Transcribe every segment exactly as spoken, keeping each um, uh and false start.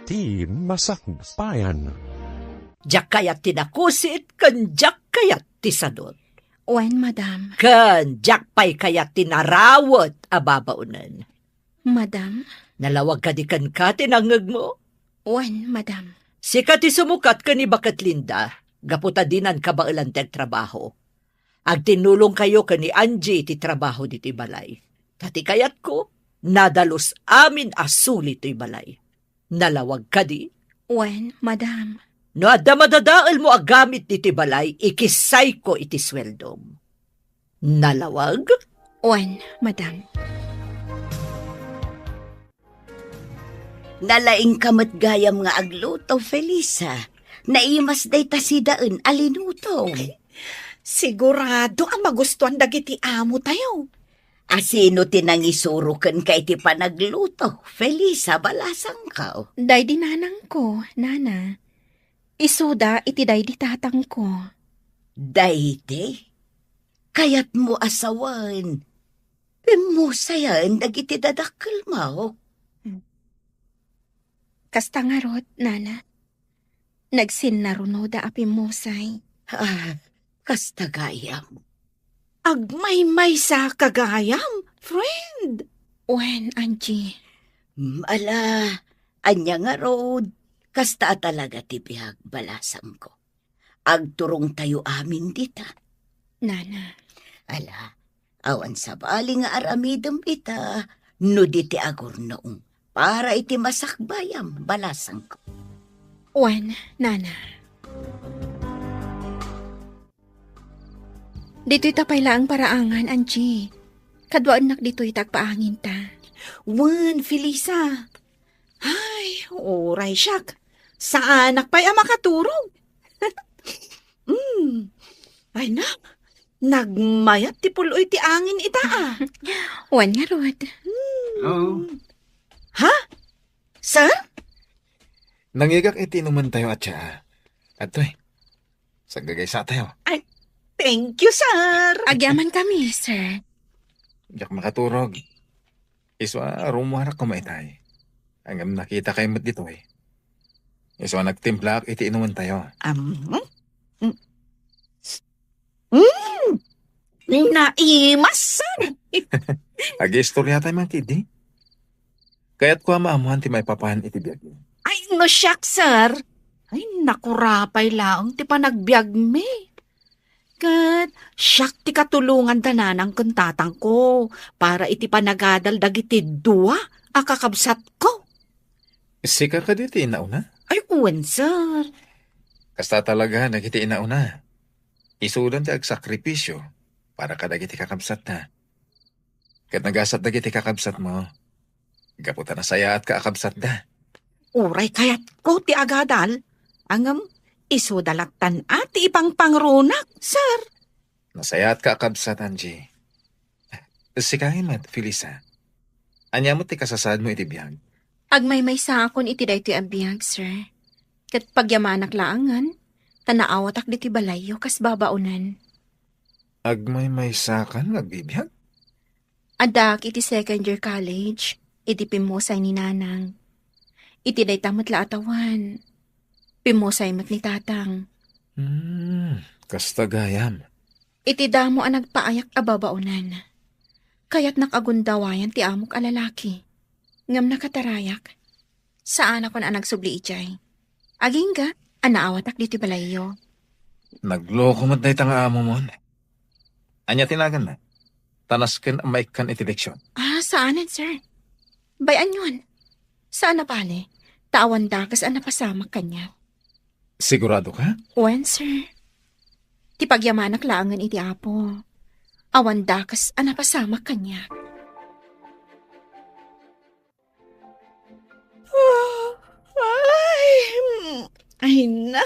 ti masakbayan. Diak kayat ti nakusit, ken diak kayat ti sadut. Wen, madam. Ken diak pay kayat ti narawet a babaonen. Madam? Nalawag kadi kenka ti nangngegmo? Wen, madam. Sika ti sumukat ken ni Baket Linda, gapu ta dinan kabaelan ti agtrabaho. Agtinnulongkayo ken ni Angie ti trabaho ditoy balay. Ta ti kayatko, nadalus amin a suli toy balay. Nalawag kadi? Wen, madam. No adda madadaelmo a gamit ditoy balay, ikissayko iti sueldom. Nalawag? Wen, madam. Nalaingka met gayam nga agluto, Felisa. Naimas dayta sidaen a linuto. Sigurado a magustuan dagiti amo tayo. A sino ti nangisuro kenka iti panagluto, Felisa, balasangko? Daydi nanangko, nana. Isuda iti daydi tatangko. Daydi? Kayatmo a sawen, pimmusayen dagiti dadakkelmo? Kasta ngarud, nana. Nagsinnarunoda a pimmusay. Ah, kasta gayam. Agmaymaysa ka gayam, friend. Wen, Angie. Mm, ala, ania ngarud, kasta a talaga ti biag, balasangko. Agturongtayo amin dita. Nana. Ala, awan sabali nga aramidem ita no di ti agurnong para iti masakbayam, balasangko. Wen, nana. Ditoy ta pay laeng paraangan, Angie. Kaduaennak ditoy ta agpaanginta. Wen, Felisa. Ay, uray siak. Saanak pay a makaturog. Mm. Ay na, nagmayat ti pul-oy ti angin ita, ah. Wen ngarud. Hmm. Hello? Ha? Sir? Nangigak iti inumantayo a tsaa. Adtoy. Saggagaysatayo. Ay, thank you, sir. Agyaman kami, sir. Diak makaturog. Isu a rumuarak koma itay. Ngem nakitakay met ditoy. Isu a nagtimplaak iti inumantayo. Um, mm, mm, naimas, sir. Agiistoriatay man ketdi. Kayatko a maammoan ti maipapan iti biagmi. Ay, no siak, sir. Ay, nakurapay laeng ti panagbiagmi. Ket siak ti katulongan da nanang ken tatangko para iti panagadal dagiti dua a kakabsatko. Sika kadi ti inauna? Ay, wen, sir. Kasta talaga dagiti inauna. Isudan ti agsakripisio para kadagiti kakabsatna. Ket nagasat dagiti kakabsatmo, gapu ta nasayaatka a kabsatda. Uray kayatko ti agadal, ngem isuda lattan a ti ipangpangrunak, sir. Nasayaatka a kabsat, Angie. Sika met, Felisa. Ania met ti kasasaadmo iti biag? Agmaymaysaakon iti daytoy a biag, sir. Ket pagyamanak laengen, ta naawatak ditoy balayyo kas babaonen. Agmaymaysakan nga agbibiag? Addaak iti second year college, idi pimmusay ni Nanang. Iti dayta met la a tawen, pimmusay met ni Tatang. Hmm, kasta gayam. Iti damo a nagpaayak a babaonan, kayatnak a gundawayan ti amok a lalaki. Ngem nakatarayak. Saanakon a nagsubli idiay. Agingga a naawatak ditoy balayyo. Nagloko met dayta nga amomon. Ania ti naganna? Ta nasken a maikkan iti leksion. Ah, saanen, sir. Bay-anyon. Saan a bale, ta awan dakes a napasamak kaniak. Sigurado ka? Wen, sir. Ti pagyamanak laengen iti Apo. Awan dakes a napasamak kaniak. Ay, mm, ay na.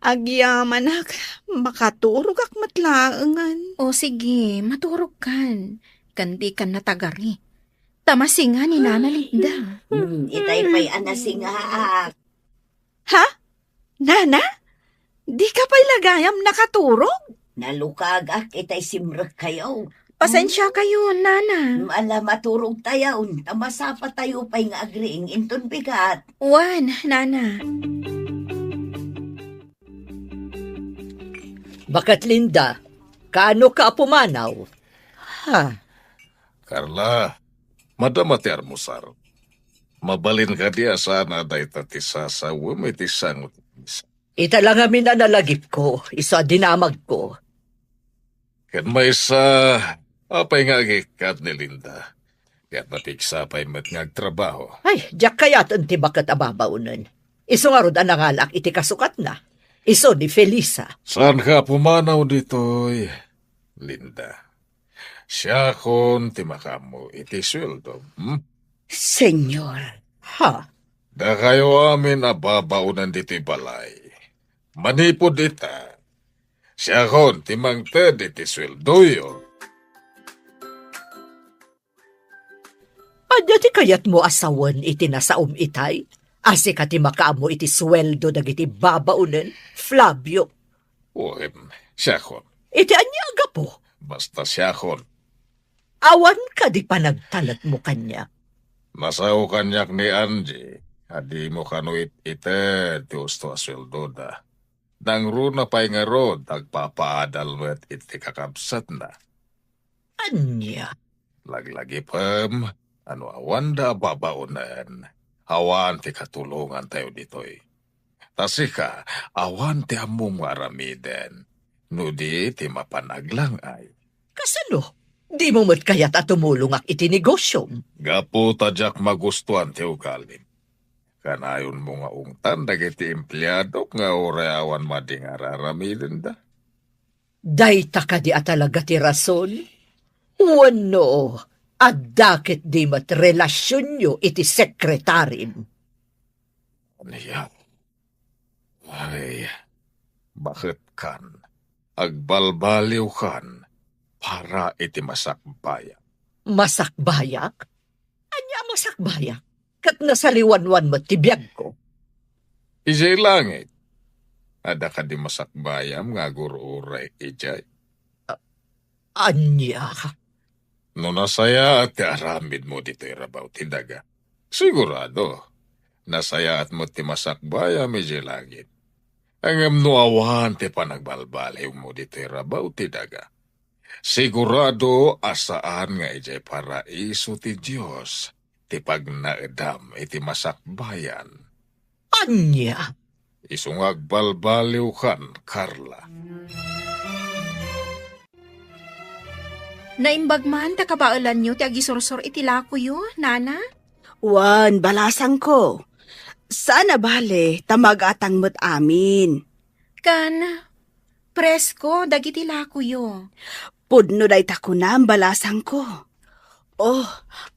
Agyamanak, makaturogak met laengen. O sige, maturogkan. Ken dikan natagari. Ta masinga ni Nana Linda. Hmm, itay pay a nasingaak. Ha? Nana? Dika pay la gayam nakaturog? Nalukagak itay simrekkayo. Pasensya kayo, Nana. Ala, maturog tayo, ta masapa tayo pay nga agriing inton bigat. Wen, Nana. Baket Linda, kaano ka a pumanaw? Ha? Carla, madama ti almusar. Mabalin kadi a saan a dayta ti sasawem iti sango ti misa? Ita la ngamin a nalagipko, isu a dinamagko. Ket maysa, apay nga agikkat ni Linda? Ket napigsa pay met nga agtrabaho. Ay, diak kayaten ti baket a babaonen. Isu ngarud a nangalaak iti kasukatna. Isu ni Felisa. Saanka a pumanaw ditoy, Linda? Siakon ti makaammo iti sueldo, hmm? Senyor. Ha? Dakayo amin a babaonen ditoy balay. Manipud ita, siakon ti mangted iti sueldoyo. Ania ti kayatmo a sawen iti nasaom itay? A sika ti makaammo iti sueldo dagiti babaonen, Flavio? Wen, siakon. Iti ania a gapu? Basta siakon. Awan kadi panagtalekmo kaniak? Nasao kaniak ni Angie a dimo kano it-ited ti usto a sueldoda. Nangruna pay ngarud, agpapaadal met iti kakabsatna. Ania? Laglagipem a no awanda a babaonen, awan ti katulongantayo ditoy. Ta sika, awan ti ammom nga aramiden, no di ti mapan aglang-ay. Kasano? Dimo met kayat a tumulongak iti negosiom? Gapu ta diak magustuan ti ugalim. Kanayonmo nga ungtan dagiti empleadok nga uray awan madi nga ar-aramidenda? Dayta kadi a talaga ti rason? Wenno, adda ketdi met relasionyo iti sekretarim? Ania? Ay, baketkan, agbalbaliwkan para iti masakbayak. Masakbayak? Ania a masakbayak? Ket nasaliwanwan met ti biagko. Idiay langit, adda kadi masakbayam nga agur-uray idiay? A-, ania? No nasayaat ti aramidmo ditoy rabaw ti daga, sigurado, nasayaat met ti masakbayam idiay langit. Ngem no awan ti panagbalbaliwmo ditoy rabaw ti daga, sigurado a saan nga idiay paraiso ti Dios ti pagnaedam iti masakbayan. Ania? Isu nga agbalbaliwkan, Carla. Naimbag man ta kabaelanyo ti agisursor iti lakoyo, Nana? Wen, balasangko. Saan a bale, ta magatang met amin. Kan, presko dagiti lakoyo. Pudno dayta kunam, balasangko. Oh,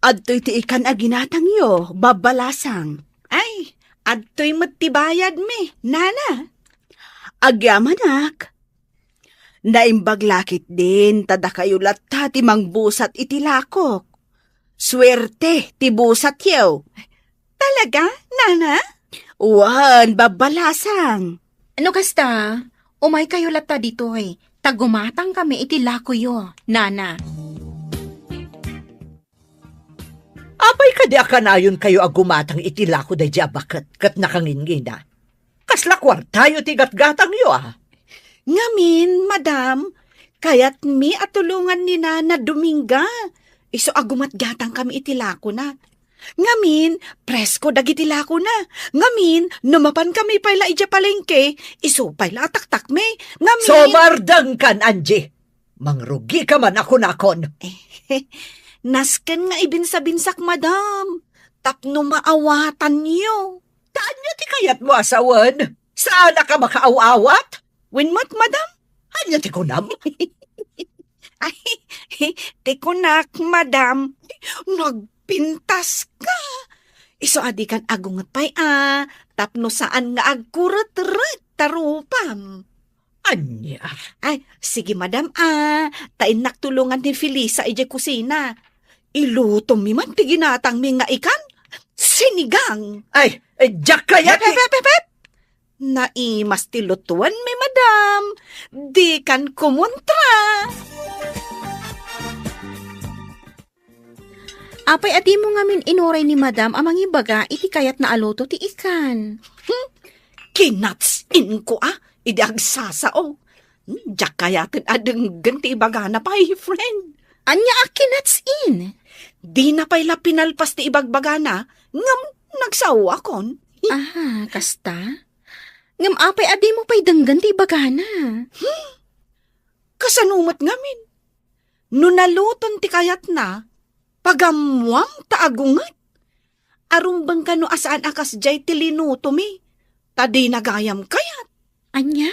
adtoy ti ikan a ginatangyo, babbalasang. Ay, adtoy met ti bayadmi, Nana. Agyamanak. Naimbag la ketdin ta dakayo latta ti mangbusat iti lakok. Suerte ti busatyo. Talaga, Nana? Wen, babbalasang. No kasta, umaykayo latta ditoy, ta gumatangkami iti lakoyo, Nana. Apay kadi a kanayonkayo a gumatang iti lako daydi a baket ket nakangingina? Kasla kuartayo ti gatgatangyo, a? Ngamin, madam, kayatmi a tulongan ni Nana Dominga. Isu a gumatgatangkami iti lakona. Ngamin, presko dagiti lakona. Ngamin, no mapankami pay la idiay palengke, isu pay la a taktakmi. Ngamin. Sumardengkan, Angie! Mangrugika man a kunakon. Nasken nga ibinsabinsak, madam, tapno maawatanyo. Ta ania ti kayatmo a sawen? Saanak a makaaw-awat? Wen met, madam. Ania ti kunam? Ay, ti kunak, madam, nagpintaska. Isu a dikan agunget pay a, tapno saan nga agkuretret ta rupam. Ania? Ay, sige, madam, a, ta innak tulongan ni Felisa idiay kusina. Ilutomi man ti ginatangmi nga ikan, sinigang. Ay, eh, diak kayat Hep, ti hep, hep, hep, hep! Naimas ti lutuanmi, madam. Dikan kumontra. Apay a dimo ngamin inuray ni Madam a mangibaga iti kayatna a luto ti ikan? Hmm? Kinatsin ko a, idi agsasao. Hmm, diak kayaten a denggen ti ibagana pay, friend. Ania a kinatsin? Dina pay la pinalpas ti ibagbagana, ngem nagsaoakon. Ah, kasta? Ngem apay a dimo pay denggen ti ibagana? Hmm? Kasano met ngamin? No naluton ti kayatna, pagammuam ta agunget. Arumbeng kano a saan a kasdiay ti linutomi, ta dina gayam kayat. Ania?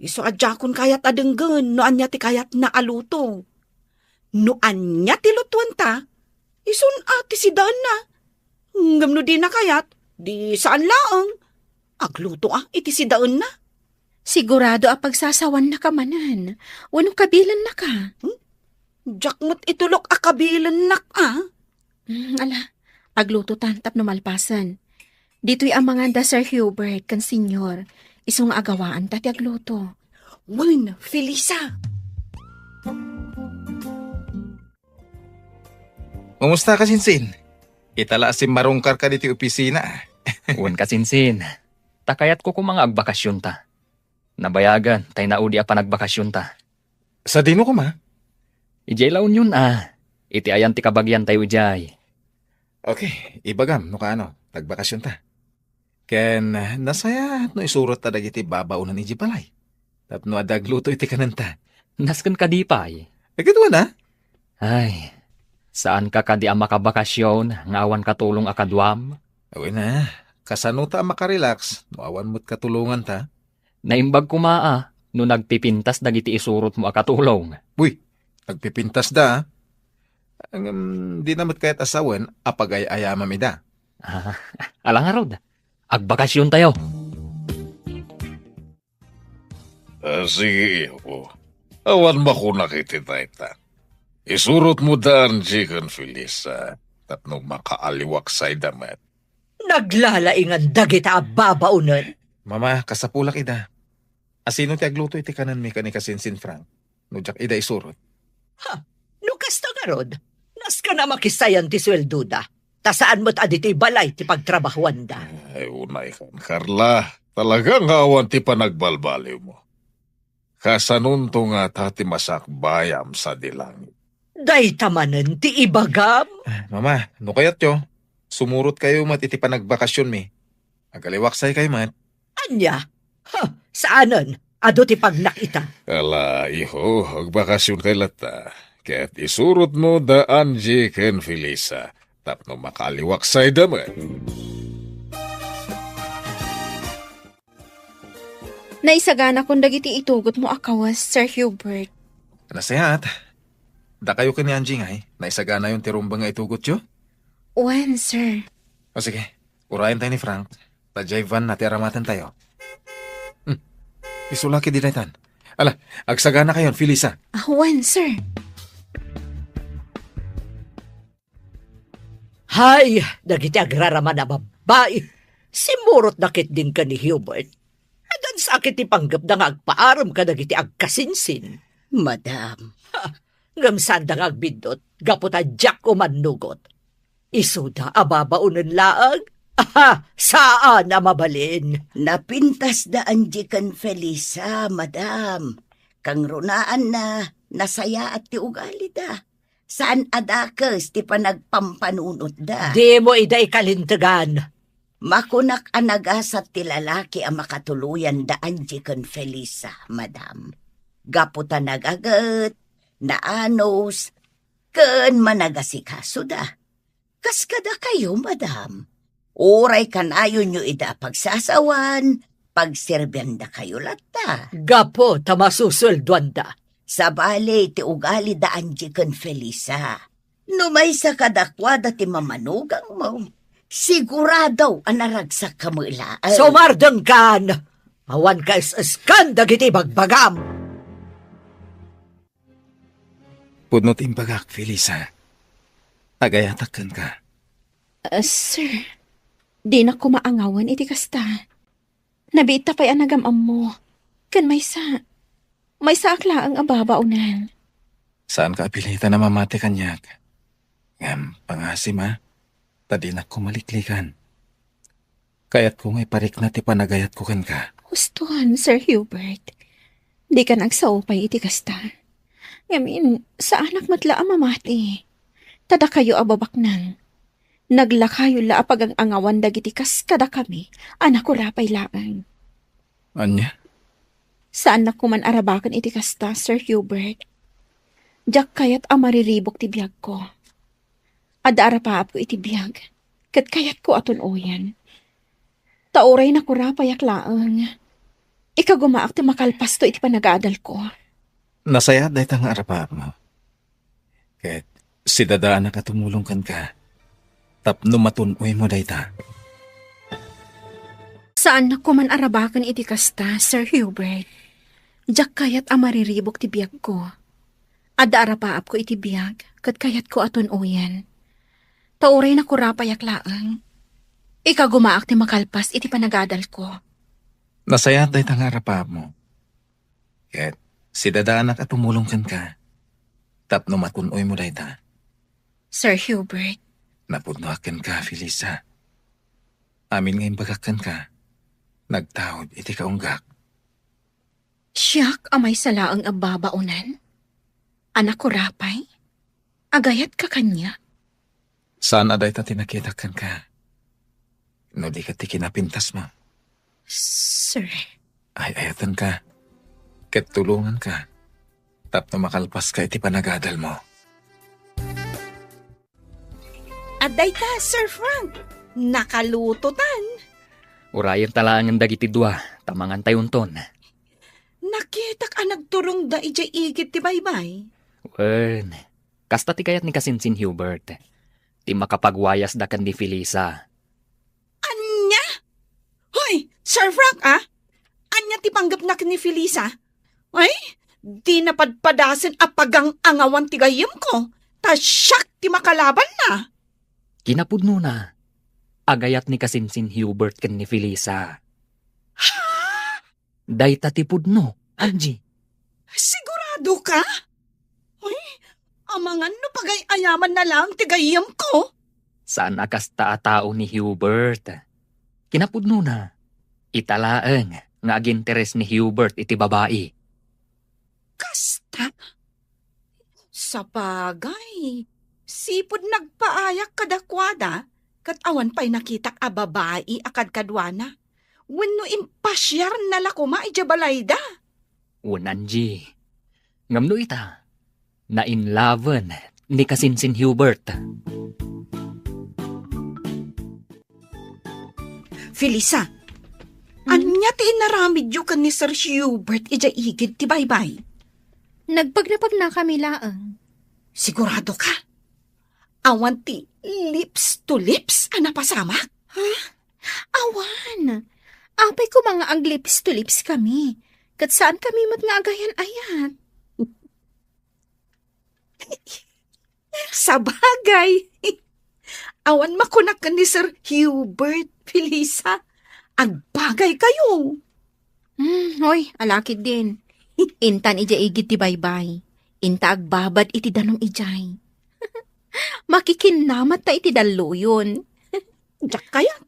Isu a diakon kayat a denggen no ania ti kayatna a luto. No ania ti lutuenta, isun a ti sidaenna. Ngem no dina kayat, di saan laeng. Agluto a iti sidaenna. Sigurado a pagsasawannaka manen, wenno kabilennaka? Hmm? Diak met itulok a kabilennak a. Hmm, ala, agluto ta tapno malpasen. Ditoy amangan da Sir Hubert ken Senyor, isu nga agawaanta ti agluto. Wen, Felisa. Kumusta, Kasinsin? Ita la a simmarungkarka ditoy opisina. Wen, Kasinsin. Ta kayatko koma nga agbakasionta. Nabayagen tay naudi a panagbakasionta. Sadino koma? Idiay La Union a. Iti ayan ti kabagiantayo idiay. Okay, ibagam no kaano, tagbakasionta. Ken, ah, nasayaat no isurotta dagiti babaonen idiay balay. Tapno adda agluto iti kanenta. Nasken kadi pay? Ay, kaduana? Ay, saanka kadi a makabakasion nga awan katulong a kaduam? Wen a, kasano ta a makarelax no awan met katulonganta? Naimbag koma a no nagpipintas dagiti isurotmo a katulong. Uy, nagpipintasda a. Ngem dina met kayat a sawen a pagay-ayamam ida. Ah, ala ngarud, agbakasiontayo. Ah, sige, iho. Awan makunak iti dayta. Isurotmo da Angie ken Felisa tapno makaaliwaksayda met. Naglalaingan dagita a babaonen. Mama, kasapulak ida. Asino ti agluto iti kanenmi ken ni Kasinsin Frank no diak ida isurot? Ha, no kasta ngarud, nasken a makisayan ti sueldoda, ta saan met a ditoy balay ti pagtrabahuanda. Ay, unaykan, Carla. Talaga nga awan ti panagbalbaliwmo. Kasanonto ngata ti masakbayam sadi langit? Dayta manen ti ibagam? Ah, Mama, no kayatyo, sumurotkayo met iti panagbakasionmi. Agaliwaksaykayo met. Ania? Ha, saanen. Adu ti pagnak ita. Ala, iho, agbakasionkay latta. Ket isurotmo da Angie ken Felisa tapno makaaliwaksayda met. Naisaganakon dagiti itugotmo a kawes, Sir Hubert. Nasayaat. Dakayo ken ni Angie ngay, naisaganayon ti rumbeng nga itugotyo? Wen, sir. O sige, urayen tayo ni Frank. Ta diay van na ti aramatentayo. Hmm. Isu la ketdi daytan. Ala, agsaganakayon, Felisa. Ah, wen, sir. Hay, dagiti agraraman a babbai, simmurotda ketdin ken ni Hubert. Adansa ket ti panggepda nga agpaarem kadagiti agkasinsin. Madam. Ha, ngem saanda nga agbiddut, gapu ta diak umannugot. Isuda a babaonen laeng? Aha, saan a mabalin. Napintasda Angie ken Felisa, madam. Kangrunaanna, nasayaat ti ugalida. Saan a dakes ti panagpampanunotda. Dimo ida ikalintegan. Makunak a nagasat ti lalaki a makatuloyan da Angie ken Felisa, madam. Gapu ta nagaget, naanus, ken managasikasoda. Kas kadakayo, madam. Uray kanayonyo ida pagsasawan, pagserbiandakayo latta. Gapu ta masusueldoanda. Sabali ti ugali da Angie ken Felisa. No maysa kadakuada ti mamanugangmo, sigurado a naragsak ka met laeng. Sumardengkan! Awan kaes-eskan dagiti bagbagam! Pudno ti imbagak, Felisa. Agayatak kenka. Ah, sir, dinak koma angawen iti kasta. Nabiit ta pay a nagam-ammo. Ken maysa, maysaak laeng a babaonen. Saanka a pilitan a mamati kaniak. Ngem pangasim, a, ta dinak ko maliklikan. Kayatko nga iparikna ti panagayatko kenka. Huston, Sir Hubert. Dika agsao pay iti kasta. Ngamin, saanak met la a mamati. Ta dakayo a babaknang, naglakayo la a pagang-angawan dagiti kas kadakami a nakurapay laeng. Ania? Saannak koman a rabaken iti kasta, Sir Hubert. Diak kayat a mariribuk ti biagko. Adda arapaapko iti biag, ket kayatko a tun-oyen. Ta uray nakurapayak laeng, ikagumaak ti makalpasto iti panagadalko. Nasayaat dayta nga arapaapmo. Ket sidadaanak a tumulong kenka tapno matun-oymo dayta. Saannak koman a rabaken iti kasta, Sir Hubert. Diak kayat a mariribuk ti biagko. Adda arapaapko iti biag, ket kayatko a tun-oyen. Ta uray nakurapayak laeng, ikagumaak ti makalpas iti panagadalko. Nasayaat dayta nga arapaapmo. Ket sidadaanak a tumulong kenka tapno matun-oymo dayta. Sir Hubert. Napudnoak kenka, Felisa. Amin nga imbagak kenka, nagtaud iti kaunggak. Siak a maysa laeng a babaonen? A nakurapay? Agayatka kaniak? Saan a dayta ti nakitak kenka no di ket ti kinapintasmo. Sir. Ay-ayatenka, ket tulonganka tapno makalpaska iti panagadalmo. Adda ita, Sir Frank. Nakalutotan. Urayenta laengen dagiti dua, ta mangantayonton. Nakitak a nagturongda idiay igid ti baybay. Wen, kasta ti kayat ni Kasinsin Hubert. Ti makapagwayasda ken ni Felisa. Ania? Hoy, Sir Frank, a? Ania ti panggepna ken ni Felisa? Ay, di napadpadasen a pagang-angawan ti gayyemko, ta siak ti makalabanna. Kinapudnona, agayat ni Kasinsin Hubert ken ni Felisa. Ha? Dayta ti pudno, Angie. Sigurado ka? Uy, amangan no pagay-ayamanna laeng ti gayyemko. Saan a kasta a tao ni Hubert. Kinapudnona, ita laeng nga aginteres ni Hubert iti babai. Kasta? Sapagay, sipud nagpaayak kadakuada, ket awan pay nakitak a babai a kadkaduana. Wenno impasiarna la koma idiay balayda. Wen, Angie. Ngem no ita, nainlaven ni Kasinsin Hubert. Felisa, ania ti inaramidyo ken ni Sir Hubert idiay igid ti baybay? Nagpagnapagnakami laeng. Sigurado ka? Awan ti lips to lips a napasamak? Ha? Awan. Apay koma nga ag-lips to lips kami. Ket saan kami met nga agayan-ayat. Sabagay. Awan makunak ken ni Sir Hubert, Felisa. Agbagay kayo. Hmm, hoy, alakid din. Intan idiay igid ti baybay. Inta agbabad iti danum idiay. Makikinnamat ta iti dalluyon. Diak kayat.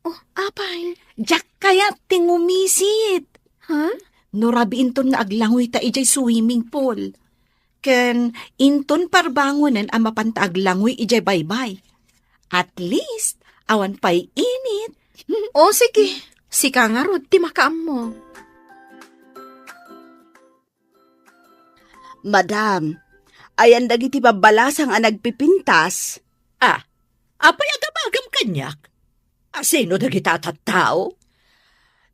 Oh, apay? Diak kayat ti ngumisit. Ha? No rabii inton nga aglangoy ta idiay swimming pool. Ken inton parbangonen a mapanta aglangoy idiay baybay. At least, awan pay init. O, sige. Sika ngarud ti makaammo. Madam, ayan dagiti babbalasang a nagpipintas? Ah, apay agabagam kaniak? A, sino dagita a tattao?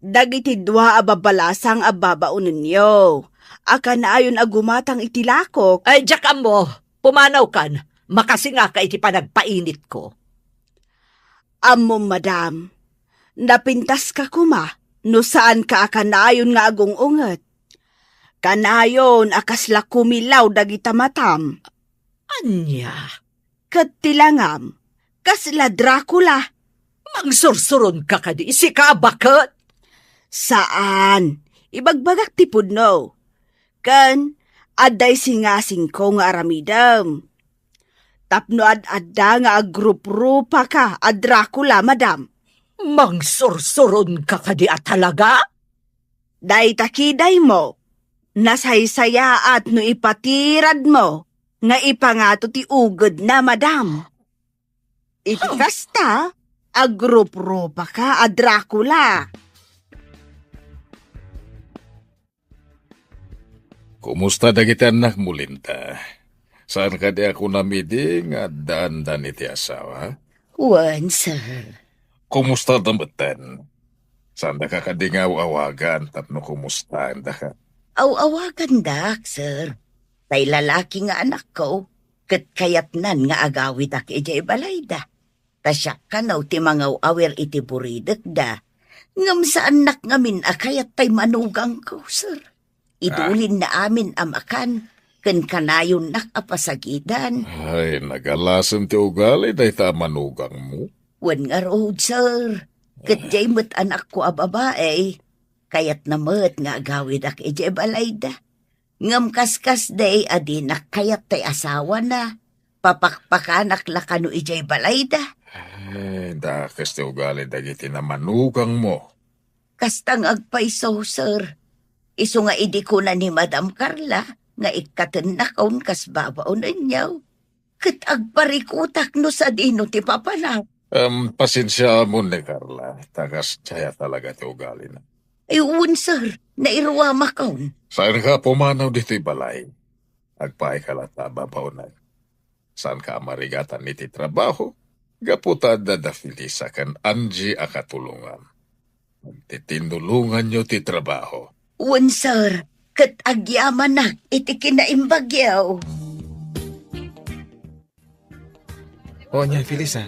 Dagiti dua a babbalasang a babaonenyo, a kanayon a gumatang iti lakok. Ay, diak ammo. Pumanawkan. Makasingaka iti panagpainitko. Ammom, madam, napintaska koma no saanka a kanayon nga agung-unget. Kanayon a kasla kumilaw dagita matam. Ania? Ket ti langam, kasla Dracula. Mangsursuronka kadi, sika a baket? Saan. Ibagbagak ti pudno. Ken adda isingasingko nga aramidem. tapno ad-adda nga agruprupaka a Dracula, madam. Mangsursuronka kadi a talaga? Dayta kidaymo, nasaysayaat no ipatiradmo nga ipangato ti ugedna, madam. Iti kasta, agruprupaka a Dracula. Kumusta dagiti annakmo, Linda? Saan kadi a kunam idi nga addaandan iti asawa? Wen, sir. Kumusta da metten? Saandaka kadi nga aw-awagan tapno kumustaendaka? Aw-awagandak, sir. Tay lalaki nga anakko, ket kayatnan nga agawidak idiay balayda. Ta siak kano ti mangaw-awir iti buridekda. Ngem saannak ngamin a kayat tay manugangko, sir. Idulinna amin a makan, ken kanayonnak a pasagidan. Ay, nagalasem ti ugali dayta a manugangmo. Wen ngarud, sir. Ket diay met anakko a babai, kayatna met nga agawidak idiay balayda. Ngem kaskasdi a dinak kayat tay asawana, papakpakanak la kano idiay balayda. Ay, dakes ti ugali dagiti namanugangmo. Kasta nga agpayso, sir. Isu nga idi kuna ni Madam Carla nga ikkatennakon kas babaonenyo, ket agparikutak no sadino ti papanak. Em, pasensiaamon ni Carla, ta kasdiay a talaga ti ugalina. Ay, wen, sir, nairuamakon. Saanka a pumanaw ditoy balay. Agpaayka latta a babaonen. Saanka a marigatan iti trabaho, gapu ta adda da Felisa ken Angie a katulongan. Agtitinnulonganyo ti trabaho. Wen, sir, ket agyamanak iti kinaimbagyo. O, ania, Felisa?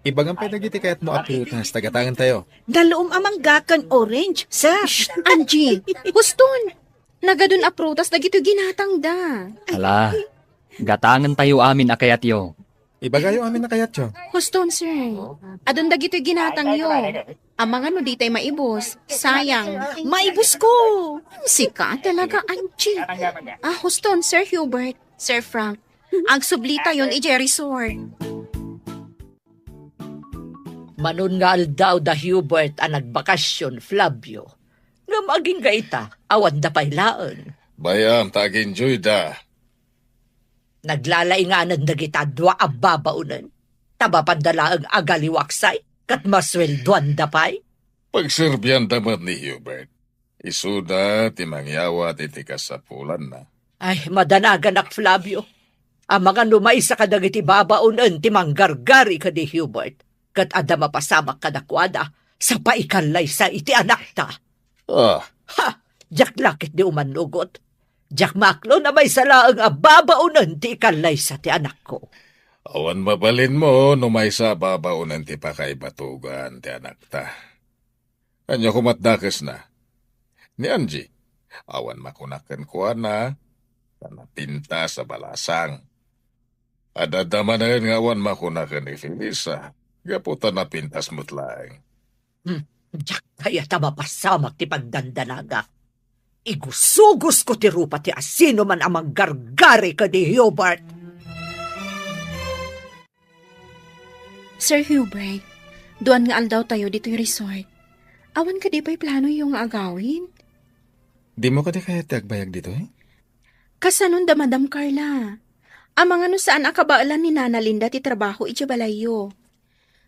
Ibagam pay dagiti kayatmo a prutas, ta gatangen tayo. Dalom a mangga ken orange, sir. Shh, Angie, huston. Nagadun a prutas dagitoy ginatangda. Ala, gatangen tayo amin a kayatyo. Ibagayo amin a kayatyo. Huston, sir. Adun dagitoy ginatangyo. Amangan no ditay maibus. Sayang. Maibusko! Sika talaga, Angie. Ah, huston, Sir Hubert, Sir Frank. Agsublitayon idiay resort. Manon nga aldaw da Hubert a nagbakasyon, Flavio. Ngem agingga ita, awanda pay laeng. Bay-am ta ag-enjoyda. Naglalainganan dagita dua a babaonen. Ta mapanda laeng agaliwaksay, ket masueldoanda pay. Pagserbianda met ni Hubert. Isuda ti mangyawat iti kasapulanna. Ay, madanaganak, Flavio. Amangan no maysa kadagiti babaonen ti manggargari ken ni Hubert, ket adda mapasamak kadakuada, sa paikallaysa iti anakta. Ah. Ha! Diak la ketdi umannugot. Diak maaklon a maysa laeng a babaonen ti ikallaysa ti anakko. Awan mabalinmo no maysa a babaonen ti pakaibatogan ti anakta. Ania koma ti dakesna? Ni Angie, awan makuna kenkuana, ta napintas a balasang. Adda manen nga awan makuna ken ni Felisa, gapu ta napintas met laeng. Hmm, diak kayat a mapasamak ti pagdandanagak. Igusugosko ti rupa ti asinoman a manggargari ken ni Hubert. Sir Hubert, duan nga aldaw tayo ditoy resort. Awan kadi pay planoyo nga agawid? Dimo kadi kayat ti agbayag ditoy? Kasanon da Madam Carla? Amangan no saan a kabaelan ni Nana Linda ti trabaho idiay balayyo.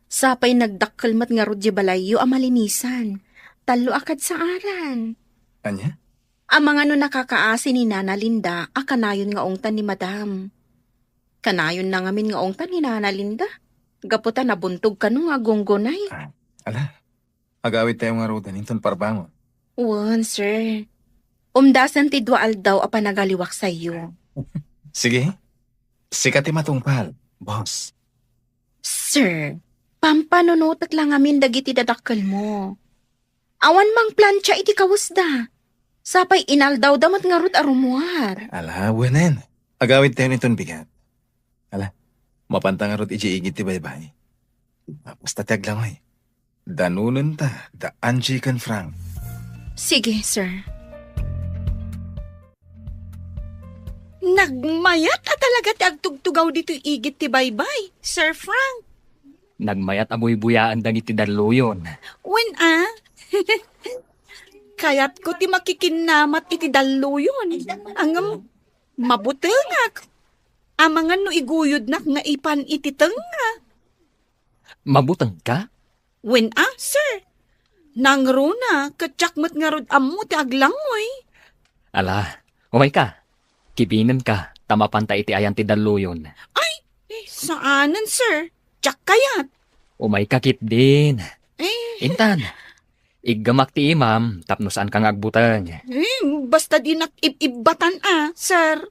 Sapay nagdakkel met ngarud diay balayyo a malinisan. Tallo a kadsaaran. Ania? Amangan no nakakaasi ni Nana Linda a kanayon nga ungtan ni Madam. Kanayonna ngamin nga ungtan ni Nana Linda. Gapu ta nabuntog kano nga agunggunay. Ah, ala, agawid tayo ngaruden inton parbangon. Wen, sir. Umdasen ti dua aldaw a panagaliwaksayyo. Sige. Sika ti matungpal, boss. Sir, pampanunotek la ngamin dagiti dadakkelmo. Awan mangplancha iti kawesda. Sapay inaldawda met ngarud a rummuar. Ala, wenen. Agawid tayo niton bigat. Ala, mapanta ngarud idiay igid ti baybay. Basta ti aglangoy. Danonenta da Angie ken Frank. Sige, sir. Nagmayat a talaga ti agtugtugaw ditoy igid ti baybay, Sir Frank. Nagmayat a buybuyaen dagiti dalluyon. Wen a? Kayatko ti makikinnamat iti dalluyon. Ngem mabutengak. Amangan no iguyodnak nga ipan iti tengnga. Mabutengka? Wen a, sir. Nangruna, ket siak met ngarud ammo ti aglangoy. Ala, umayka. Kibinenka, ta mapanta iti ayan ti dalluyon. Ay, eh, saanen, sir. Siak kayat. Umayka ketdin. Eh. Intan, iggemak ti imam tapno saanka nga agbuteng. Eh, basta dinak ib-ibbatan a, sir.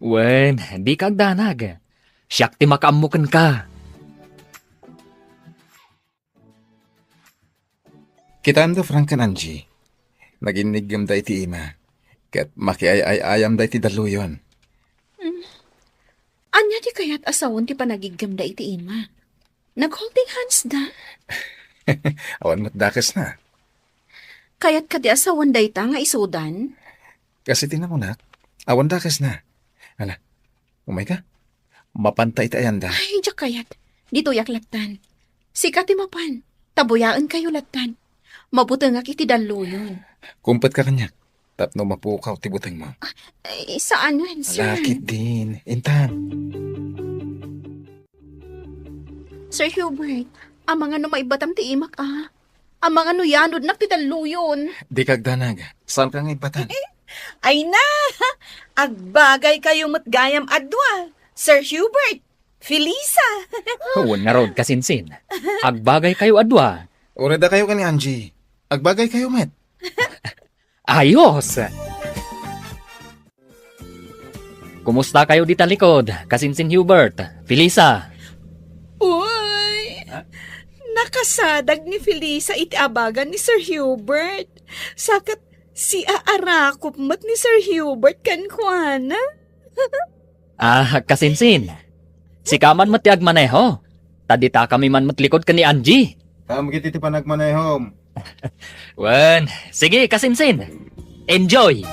Wen, dika agdanag. Siak ti makaammo kenka. Kitaem da Frank ken Angie. Naginniggem da iti ima. Ket makiay-ay-ayam da iti dalluyon. Hmm. Ania ti kayat a sawen ti panagiggem da iti ima? Nag-holding hands da. Awan met dakes na. Kayat kadi a sawen dayta nga isudan? Kas iti namunak, awan dakes na. Ala, umayka. Mapanta iti ayan da. Ay, diak kayat. Ditoyak lattan. Sika ti mapan. Ta buyaenkayo lattan. Mabutengak iti dalluyon. Kumpetka kaniak. Tapno mapukaw ti butengmo. Ay, saan wen, sir? Ala, ketdin. Intan. Sir Hubert, amangan no maibbatam ti imak, a. Amangan no yanodnak ti dalluyon. Dika agdanag. Saanka nga ibbatan? Ay na! Agbagaykayo met gayam a dua, Sir Hubert, Felisa. Wen ngarud, kasinsin. Agbagaykayo a dua. Uray dakayo ken ni Angie. Agbagaykayo met. Ayos! Kumustakayo dita likod, kasinsin Hubert, Felisa? Uy! Ah? Nakasadag ni Felisa iti abagan ni Sir Hubert. Sa ket siaarakop met ni Sir Hubert kenkuana. Ah, kasinsin. Sika man met ti agmaneho. Ta ditakami man met likod ken ni Angie. Saan met iti panagmanehom? Wen, sige, kasinsin. Enjoy!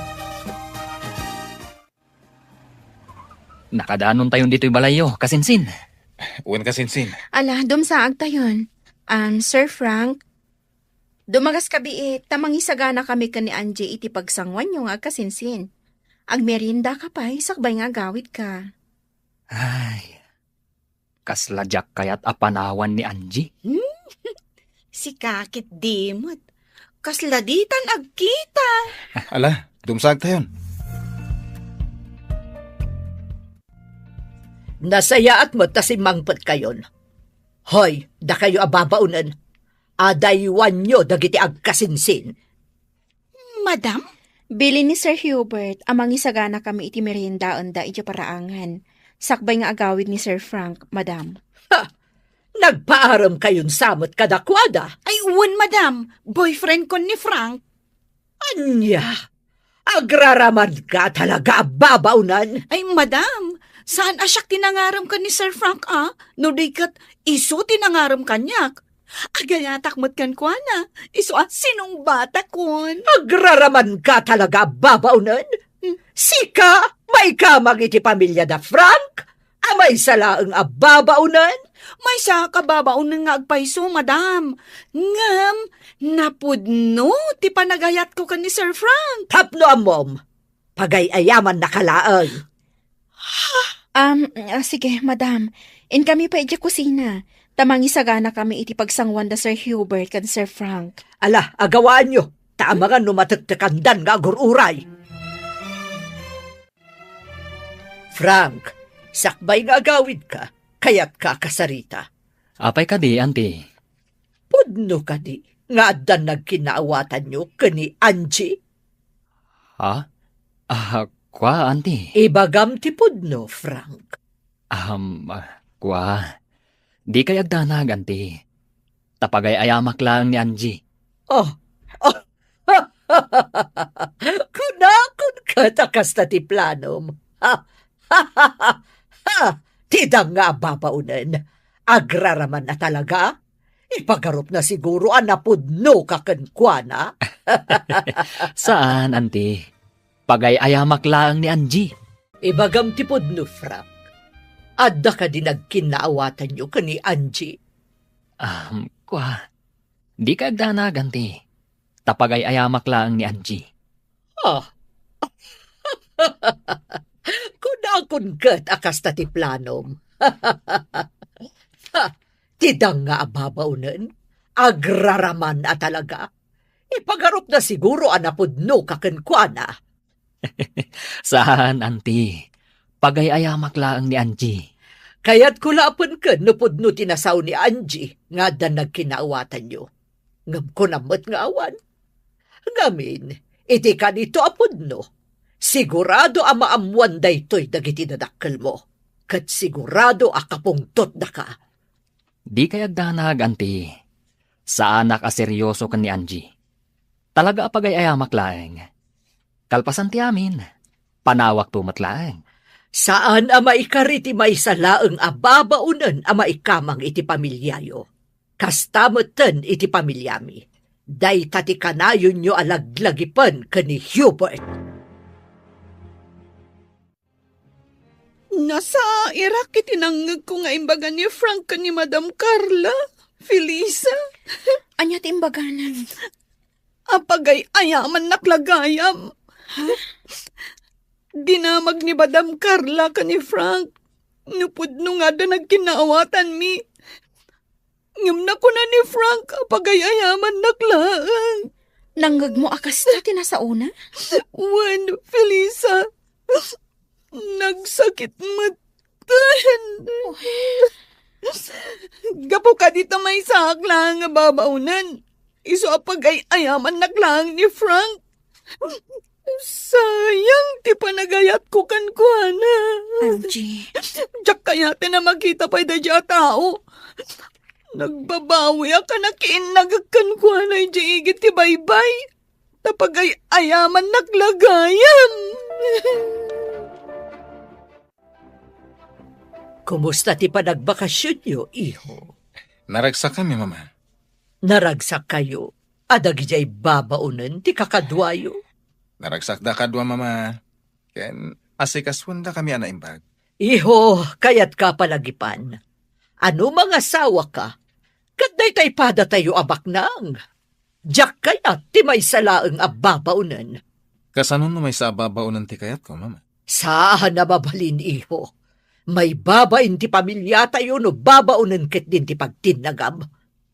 Nakadanontayon ditoy balayyo, kasinsin. Wen, kasinsin. Ala, dumsaagtayon. Um, Sir Frank, dumagas kabiit, ta mangisaganakami ken ni Angie iti pagsanguanyo nga agkasinsin. Agmeriendaka pay, sakbay nga agawidka. Ay, kasla diak kayat a panawan ni Angie. Hmm? Sika ketdi met. Kasla ditan agkita. Ala, dumsaagtayon. Nasayaat met ta simmangpetkayon. Hoy, dakayo a babaonen, adaywanyo dagiti agkasinsin. Madam? Bilin ni Sir Hubert a mangisaganakami iti meriendaenda idiay paraangan, sakbay nga agawid ni Sir Frank, madam. Ha! Nagpaaremkayon sa met kadakuada? Ay, wen, madam. Boyfriendkon ni Frank. Ania? Agraramanka talaga a babaonen? Ay, madam, saan a siak ti nangarem ken ni Sir Frank, a? No di ket isu ti nangarem kaniak. Agayatak met kenkuana, isu a sinungbatakon. Agraramanka talaga a babaonen? Hmm. Sika, maikamang iti pamiliada Frank? A maysa laeng a babaonen? Maysa ka babaonen nga agpayso, madam. Ngem, napudno ti panagayatko ken ni Sir Frank. Tapno ammom, pagay-ayamannaka laeng. Um, ah, sige, madam. Inkami pay idiay kusina. Ta mangisaganakami iti pagsanguan da Sir Hubert ken Sir Frank. Ala, agawaanyo. Ta amangan no matektekandan nga agur-uray. Frank, sakbay nga agawidka, kayatka a kasarita? Apay kadi, Auntie? Pudno kadi nga addan nagkinaawatanyo ken ni Angie? Ha? Ah, kua, Auntie. Ibagam ti pudno, Frank. Um, ah, kua. Dikay agdanag, Auntie. Ta pagay-ayamak laeng ni Angie. Oh, oh. Kunakon ket a kasta ti planom. Ha, ha, ha, ha, ha. Ti danga a babaonen. Agraramanna talaga? Ipagarupna siguro a napudnoka kenkuana. Saan, Auntie. Pagay-ayamak laeng ni Angie. Ibagam ti pudno, Frank. Adda kadi nagkinnaawatanyo ken ni Angie? Um, kua, dika agdanag, Auntie. Ta pagay-ayamak laeng ni Angie. Ah. Kunakon ket a kasta ti planom. Ha, ti danga a babaonen, agraraman a talaga. Ipagarupna siguro a napudnoka kenkuana. Saan, Auntie. Pagay-ayamak laeng ni Angie. Kayatko la a penken no pudno ti nasao ni Angie nga addan nagkinnaawatanyo. Ngem kunam met nga awan. Ngamin, iti kanito a pudno, sigurado a maammoan daytoy dagiti dadakkelmo, ket sigurado a kapungtotdaka. Dikay agdanag, Auntie. Saanak a serioso ken ni Angie. Talaga a pagay-ayamak laeng. Kalpasan ti amin, panawakto met laeng. Saan a maikari ti maysa laeng a babaonen a maikamang iti pamiliayo. Kasta metten iti pamiliami. Dayta ti kanayonyo a laglagipen ken ni Hubert. Nasairak iti nangngegko nga imbaga ni Frank ken ni Madam Carla, Felisa. Ania ti imbagana? Apagay-ayamannak la gayam. Ha? Dinamag ni Madam Carla ken ni Frank no pudno nga adda nagkinnaawatanmi. Ngem nakuna ni Frank a pagay-ayamannak laeng. Nangngegmo a kasta ti nasaona? Wen, Felisa. Nagsakit met. Gapu kadi ta maysaak laeng nga babaonen. Isu a pagay-ayamannak laeng ni Frank. Sayang ti panagayatko kenkuana. Angie. Diak kayaten a makita pay daydiay a tao. Nagbabawiak a nakiinnagek kenkuana idiay igid ti baybay. Ta pagay-ayamannak la gayam. Kumusta ti panagbakasionyo, iho? Naragsakkami, Mama. Naragsak kayo a dagidiay babaonen ti kakaduayo? Naragsakda kadua, Mama. Ken asikasuendakami a naimbag. Iho, kayatka a palagipan. Ano mangasawaka, ket daytay padatayo a baknang. Diak kayat ti maysa laeng a babaonen. Kasano no maysa a babaonen ti kayatko, Mama? Saan a mabalin, iho. Maibabain ti pamiliatayo no babaonen ketdin ti pagtinnagam.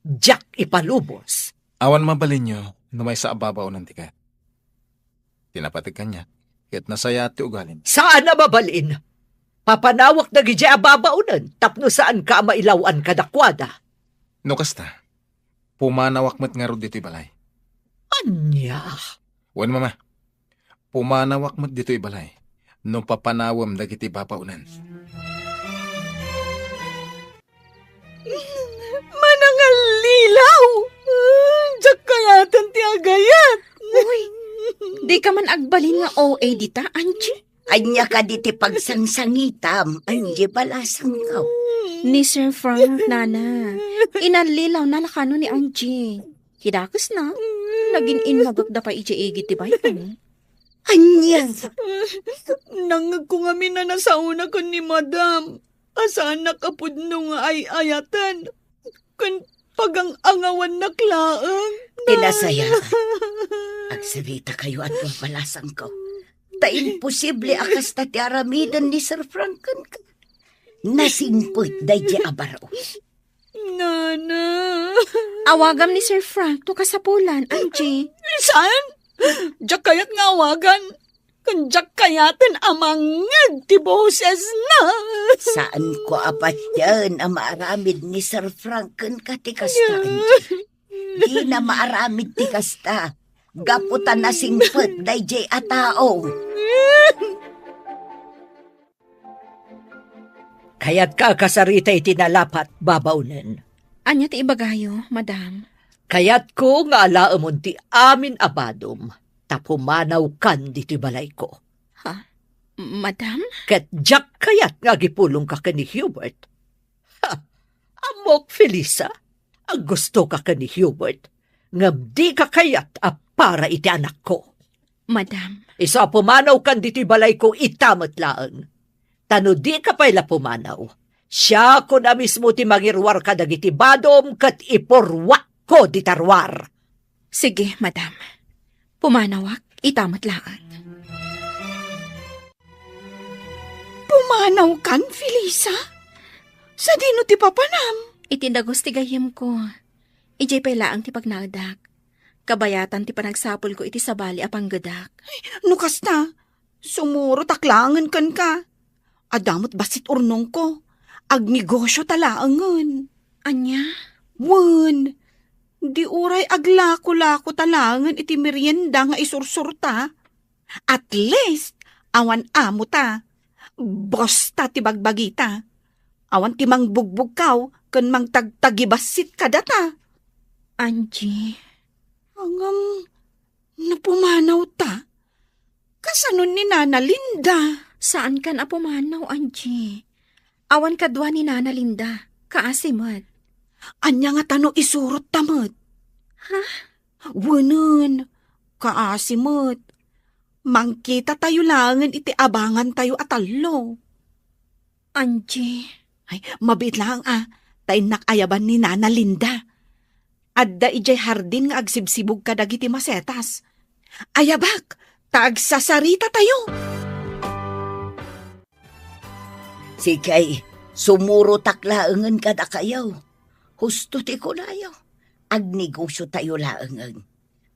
Diak ipalubos. Awan mabalinyo no maysa a babaonen ti kayat. Ti napateg kaniak, ket nasayaat ti ugalim. Saan a mabalin. Papanawak dagidiay a babaonen tapno saanka a mailaw-an kadakuada. No kasta, pumanawak met ngarud ditoy balay. Ania? Wen, Mama. Pumanawak met ditoy balay no papanawem dagiti babaonen. Manangallilaw! Diak kayaten ti agayat! Uy, dika man agbalin nga O A dita, Angie? Ania kadi ti pagsangsangitam, Angie Balasangko? Ni Sir Frank, Nana. Inallilawna la kano ni Angie. Kidakesna, nagin-innagekda pay idiay igid ti baybay. Ania? Nangngegko ngamin a nasaona ken ni Madam. A saannak a pudno nga ay-ayaten. Ken pagang-angawannak laeng. Ti nasayaat. Agsaritakayo, Angie Balasangko. Ta imposible a kasta ti aramiden ni Sir Frank kenka. Nasingpet daydiay a baro. Nana. Awagam ni Sir Frank no kasapulan, Angie. Saan? Diak kayat nga awagan. Ken diak kayaten a mangngeg ti bosesna. Saanko a patien a maaramid ni Sir Frank kenka ti kasta, Angie. Dina maaramid ti kasta. Gapu ta nasingpet daydiay a tao. Kayatka a kasarita iti nalapat, babaonen. Ania ti ibagayo, Madam? Kayatko nga alaemon ti amin a badom, ta pumanawkan ditoy balayko. Ha? Madam? Ket diak kayat nga agipulongka ken ni Hubert. Ha! Ammok, Felisa, a gustoka ken ni Hubert, ngem dika kayat a para iti anakko. Madam. Isu a pumanawkan ditoy balayko ita met laeng. Ta no dika pay la pumanaw, siakon a mismo ti mangiruar kadagiti badom ket ipurruakko dita ruar. Sige, madam. Pumanawak ita met laeng. Pumanawkan, Felisa? Sadino ti papanam? Iti dagus ti gayyemko. Idiay pay laeng ti pagnaedak. Kabayatan ti panagsapulko iti sabali a panggedak. Ay, no kasta, sumurotak laengen kenka. Adda met bassit urnongko. Agnegosio ta laengen. Ania? Wen, di uray aglako-lako ta laengen iti merienda nga isursurta. At least, awan amo ta. Boss ta ti bagbagita. Awan ti mangbugbugkaw ken mangtagtagibassit kadata. Angie. Ngem, no pumanaw ta, kasano ni Nana Linda? Saankan a pumanaw, Angie. Awan kadua ni Nana Linda. Kaasi met. Ania ngata no isurot ta met? Ha? Wenen, kaasi met. Mangkita tayo laengen iti abangan tayo a tallo. Angie. Ay, mabiit laeng a, ta innak ayaban ni Nana Linda. Adda idiay hardin nga agsibsibug kadagiti masetas. Ayabak, ta agsasarita tayo. Sige, sumurotak laengen kadakayo. Husto ti kunayo. Agnegosio tayo laengen.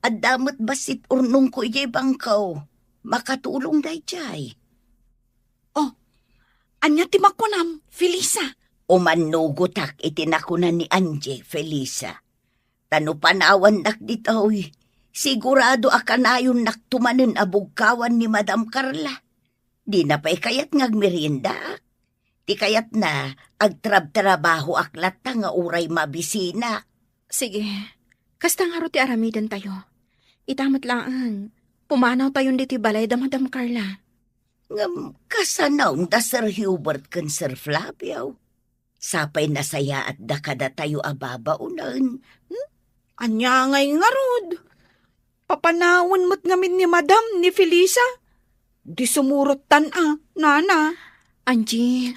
Adda met bassit urnongko idiay bangko. Makatulong daydiay. Oh, ania ti makunam, Felisa? Umannugotak iti nakuna ni Angie, Felisa. Ta no panawannak ditoy, sigurado a kanayonnak tumanen a bugkawan ni Madam Carla. Dina pay kayat nga agmeriendaak. Ti kayatna, agtrabtrabahoak latta nga uray mabisinak. Sige, kasta ngarud ti aramidentayo. Ita met laeng, pumanawtayon ditoy balay da Madam Carla. Ngem kasano da Sir Hubert ken Sir Flavio? Sapay nasayaatda kadatayo a babaonen. Hmm? Ania ngay ngarud? Papanawen met ngamin ni Madam ni Felisa? Di sumurottan a, Nana. Angie,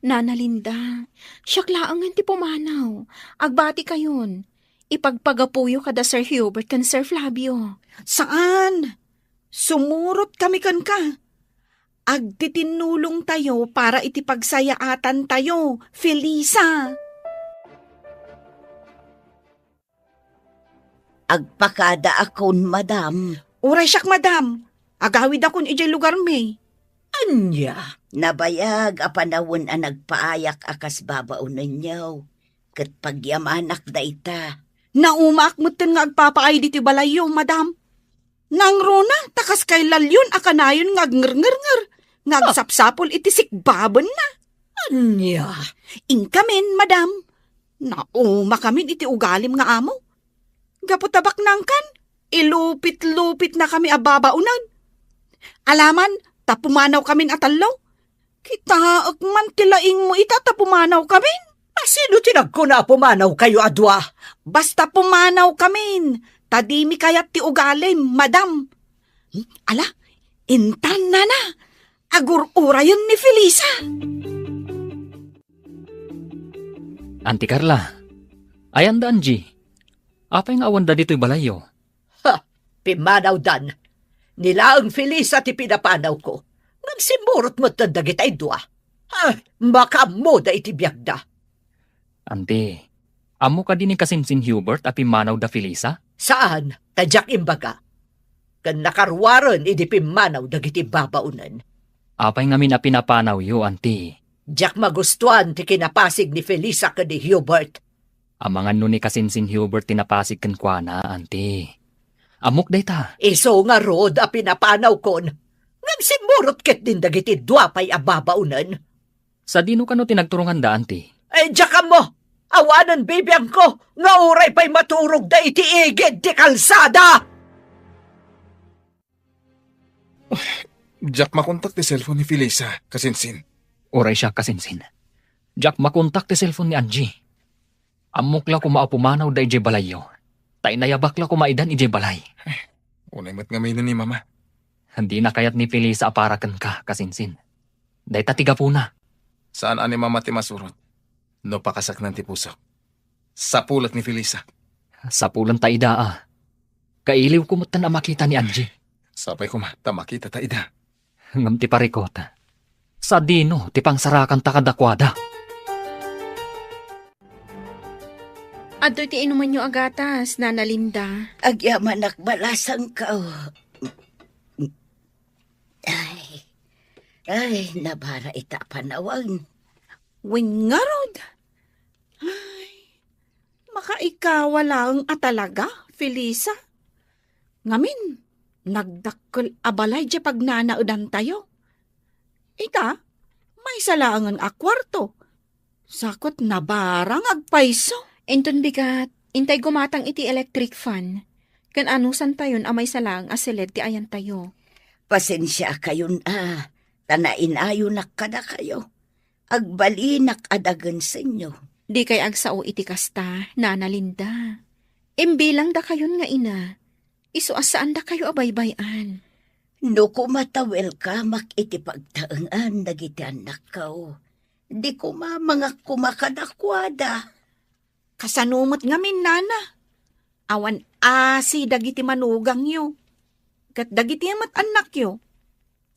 Nana Linda, siak laengen ti pumanaw. Agbatikayon. Ipagpagapuyo kada Sir Hubert ken Sir Flavio. Saan? Sumurot kami kenka. Agtitinnulongtayo para iti pagsayaatantayo, Felisa. Agpakadaakon, madam. Uray siak, madam. Agawidakon idiay lugarmi. Ania? Nabayag a panawen a nagpaayak a kas babaonenyo, ket pagyamanak dayta. Naumaak metten nga agpapaay ditoy balayyo, madam. Nangruna, ta kas kay Lalyon a kanayon nga agngerngernger, nga Ah. agsapsapul iti sikbabenna. Ania? Inkamin, madam. Naumakamin iti ugalim nga amo. Gapu ta baknangkan, ilupit-lupitnakami a babaonan. Alaman, ta pumanawkamin a tallo. Kitaek man ti laingmo ita ta pumanawkamin. A, sino ti nagkuna a pumanawkayo a dua? Basta pumanawkamin, ta dimi kayat ti ugalim, madam. Hmm, ala, intan, Nana, agur-urayen ni Felisa. Auntie Carla, ayan da Angie? Apay nga awanda ditoy balayyo? Ha! Pimmanawdan. Ni laeng Felisa ti pinapanawko. Ngem simmurot metten dagitay dua. Ha! Makaammoda iti biagda. Auntie, ammo kadi ni Kasinsin Hubert a pimmanaw da Felisa? Saan, ta diak imbaga. Ken nakaruaren idi pimmanaw dagiti babaonen. Apay ngamin a pinapanawyo, Auntie? Diak magustuan ti kinapasig ni Felisa ken ni Hubert. Amangan no ni Kasinsin Hubert ti napasig kenkuana, Auntie. Ammok dayta. Isu ngarud a pinapanawkon. Ngem simmurot ketdin dagiti dua pay a babaonen. Sadino kano ti nagturonganda, Auntie? Eh, diak ammo. Awanen bibiangko nga uray pay maturogda iti igid ti kalsada. Diak makontak ti cellphone ni Felisa, Kasinsin. Uray siak, Kasinsin. Diak makontak ti cellphone ni Angie. Ammok la koma a pumanawda idiay balayyo. Ta inayabak la koma idan idiay balay. Unay met ngamin ni Mama. Dina kayat ni Felisa a para kenka, kasinsin. Dayta ti gapuna. Saan a ni Mama ti masurot no pakasaknang ti pusok. Sapulet ni Felisa. Sapulenta ida a. Kailiwko metten a makita ni Angie. Sapay koma ta makitata ida. Ngem ti parikut, sadino ti pangsarakanta kadakuada? Adtoy ti inumanyo a gatas, Nana Linda. Agyamanak balasangko. Ay, ay, nabara ita a panawen. Wen ngarud. Ay, makaikawa laeng a talaga, Felisa. Ngamin, nagdakkel a balay diay pagnanaedantayo. Ita, maysa laengen a kuarto. Sakut nabara nga agpayso. Inton bigat, intay gumatang iti electric fan, ken anusantayon a maysa laeng a siled ti ayantayo. Pasensiakayon a, ta nainayonak kadakayo. Agbalinak a dagensenyo. Dikay agsao iti kasta, Nana Linda. Imbilangdakayon nga ina, isu a saandakayo a baybay-an. No koma ta welcomeak iti pagtaengan dagiti annakko, di koma mangakuma kadakuada. Kasano met ngamin, Nana? Awan asi dagiti manugangyo. Ket dagiti met annakyo,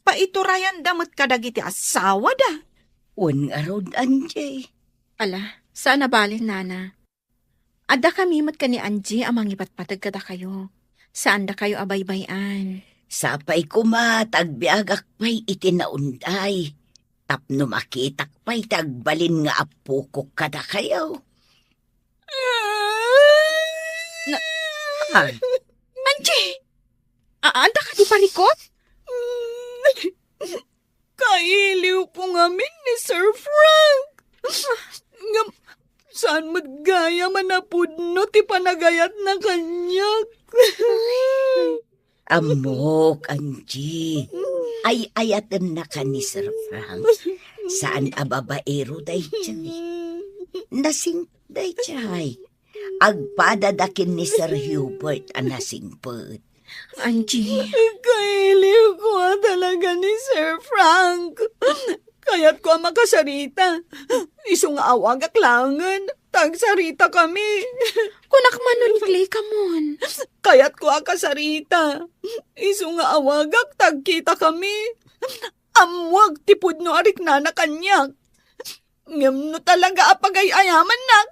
paiturayanda met kadagiti asawada. Wen ngarud, Angie. Ala, saan a bale, Nana. Addakami met ken ni Angie a mangipatpateg kadakayo. Saandakayo a baybay-an. Sapay koma ta agbiagak pay iti naunday tapno makitak pay ti agbalin nga appokok kadakayo. Na, ah, Angie! Aanda kadi parikut? Kailiwko ngamin ni Sir Frank. Ngem saan met gayam a napudno ti panagayatna kaniak. Ammok, Angie. Ay-ayatennaka ni Sir Frank. Saan a babaero daydiay. Nasing-, daydiay. Agpadada ken ni Sir Hubert a nasingpet. Angie. Kailiwko a talaga ni Sir Frank. Kayatko a makasarita. Isu nga awagak laengen, ta agsaritakami. Kunak man no naglikam. Kayatko a kasarita. Isu nga awagak, ta agkitakami. Ammoak ti pudno a riknana kaniak. Ngem no talaga a pagay-ayamannak,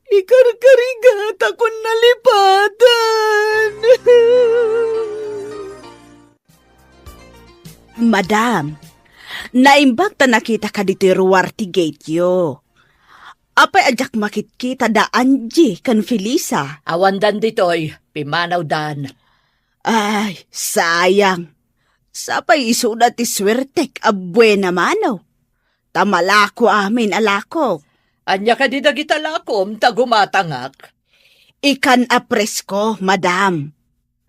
ikarkarigatakon nalipatan. Madam, naimbag ta nakitaka ditoy ruar ti gateyo. Apay a diak makitkita da Angie ken Felisa? Awandan ditoy, pimmanawdan. Ay, sayang. Sapay isuda ti suertek a buena mano. Ta malako amin a lakok. Ania kadi dagita lakom ta gumatangak? Ikan a presko, madam.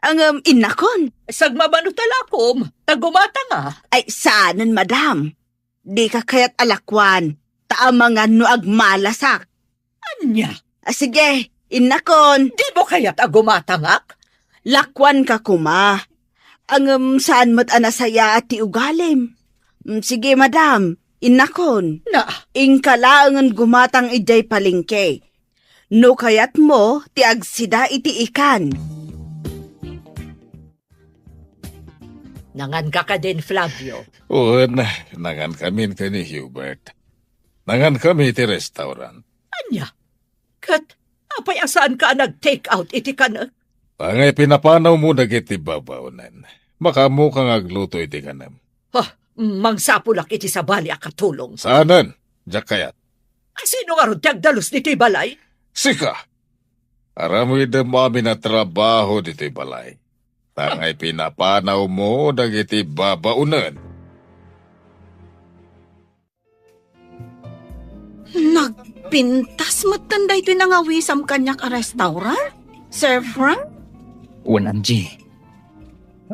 Ngem innakon. Sagmamano ta lakom ta gumatanga. Ay, saanen, madam. Dika kayat a lakuan, ta amangan no agmalasak. Ania? Ah, sige, innakon. Dimo kayat a gumatangak? Lakuanka koma. Ngem saan met a nasayaat ti ugalim. Mm, sige, madam, innakon. Na? Inka laengen gumatang idiay palengke. No kayatmo ti agsida iti ikan. Nanganka kadin, Flavio? Wen, nangankamin ken ni Hubert. Nangankami iti restaurant. Ania? Ket apay a saanka a nag-take out iti kanek? Angay pinapanawmo dagiti babaonen. Makaammoka nga agluto iti kanem. Ha, mangsapulak iti sabali a katulong. Saanen, diak kayat. A, sino ngarud ti agdalus ditoy balay? Sika! Aramidem amin a trabaho ditoy balay. Ta angay pinapanawmo dagiti babaonen. Nagpintas metten daytoy nangawisam kaniak a restaurant, Sir Frank? Wen, Angie.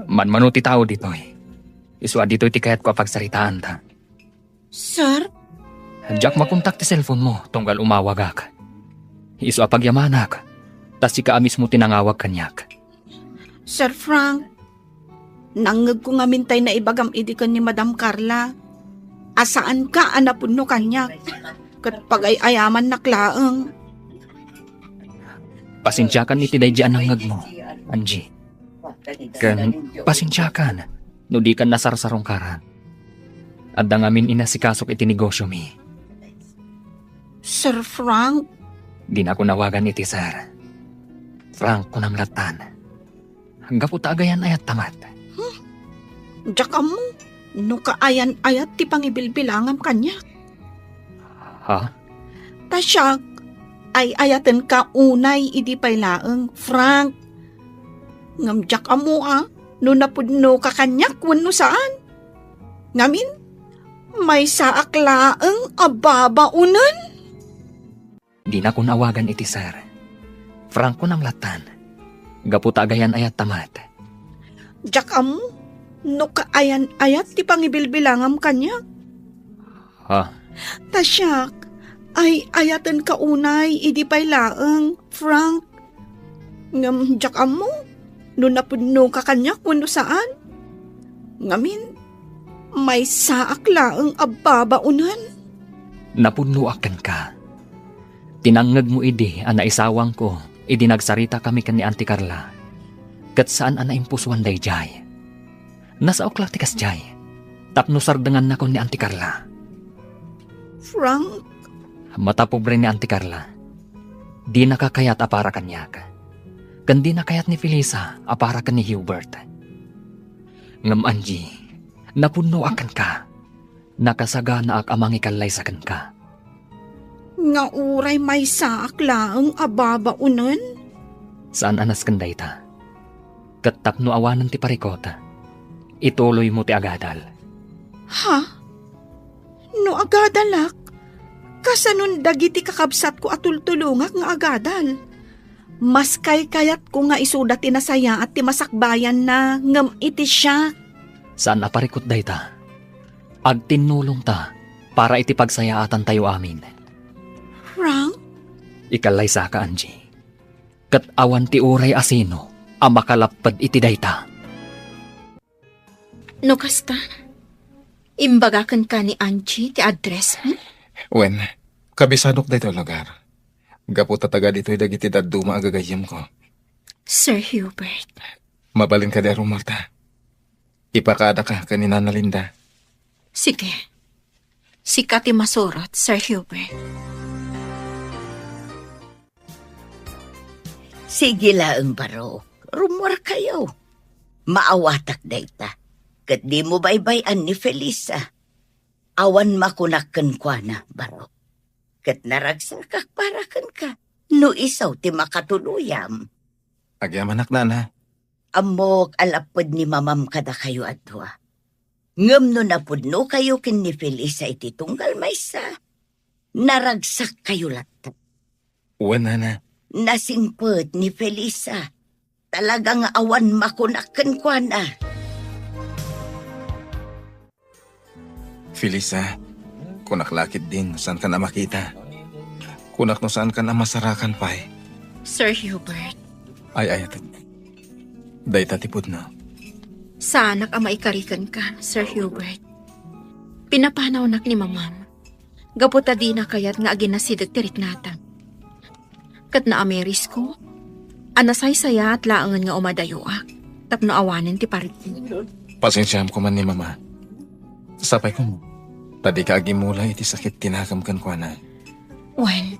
Manmano ti tao ditoy. Isu a ditoy ti kayatko a pagsaritaanta. Sir? Diak makontak ti cellphone mo tunggal umawagak. Isu a pagyamanak, ta sika a mismo ti nangawag kaniak. Sir Frank, Nangngegko ngamin tay naibagam idi ken ni Madam Carla a saanka a napudno kaniak, ket pagay-ayamannak laeng. Pasensiakan iti daydi a nangngegmo, Angie. Ken pasensiakan no dikan nasarsarungkaran. Adda ngamin inasikasok iti negosyomi. Sir Frank? Dinakon awagan iti sir. Frank, kunam lattan. Gapu ta agayan-ayatta met. Hmm? Diak ammo no kaayan-ayat ti pangibilbilangam kaniak. Ha? Ta siak, ay-ayatenka unay idi pay laeng, Frank. Ngem diak ammo a no napudnoka kaniak wenno saan. Ngamin, maysaak laeng a babaonen. Dinakon awagan iti sir. Frank, kunam lattan. Gapu ta agayan-ayatta met. Diak ammo no kaayan-ayat ti pangibilbilangam kaniak. Ha? Ta siak, ay-ayatenka unay idi pay laeng, Frank. Ngem diak ammo no napudnoka kaniak wenno saan. Ngamin, maysaak laeng a babaonen. Napudnoak kenka. Ti nangngegmo idi a naisawangko idi nagsaritakami ken ni Auntie Carla, ket saan a naimpusoan daydiay. Nasaok la ti kasdiay, tapno sardengannakon ni Auntie Carla. Frank? Matapobre ni Auntie Carla. Dinaka kayat a para kaniak. Ken dina kayat ni Felisa a para ken ni Hubert. Ngem Angie, napudnoak kenka. Nakasaganaak a mangikallaysa kenka. Nga uray maysaak laeng a babaonen? Saan a nasken dayta. Ket tapno awanen ti parikut, ituloymo ti agadal. Ha? No agadalak, kasanon dagiti kakabsatko a tultulongak nga agadal? Mas kaykayatko nga isuda ti nasayaat ti masakbayanna ngem iti siak. Saan a parikut dayta. Agtinnulongta para iti pagsayaatantayo amin. Frank? Ikallaysaka, Angie. Ket awan ti uray a sino a makalapped iti dayta. No kasta, imbaga kenka ni Angie ti addressmo? Wen, kabisadok daytoy lugar. Gapu ta taga ditoy dagiti dadduma a gagayyemko. Sir Hubert. Mabalin kadi a rummuarta? Ipakadaka ken ni Nana Linda. Sige. Sika ti masurot, Sir Hubert. Sige laeng, barok. Rummuarkayo. Maawatak dayta. Ket dimo baybay-an ni Felisa. Awan makunak kenkuana, barok. Ket naragsakak para kenka no isu ti makatuluyam. Agyamanak, Nana. Ammok a lapped ni Mamam kadakayo a dua. Ngem no napudnokayo ken ni Felisa iti tunggal maysa, naragsakkayo latta. Wen, Nana. Nasingpet ni Felisa. Talaga nga awan makunak kenkuana. Felisa, kunak la ketdin no saankan a makita. Kunak no saankan a masarakan pay. Sir Hubert. Ay-ayatek. Dayta ti pudno. Saanak a maikari kenka, Sir Hubert. Pinapanawnak ni Mamam. Gapu ta dina kayat nga aginasideg ti riknata. Ket naamirisko a nasaysayaat laengen nga umadayoak tapno awanen ti parikut. Pasensiaam koma ni Mama. Sapay komo, ta dika agimula iti sakit ti nakem kenkuana. Wen,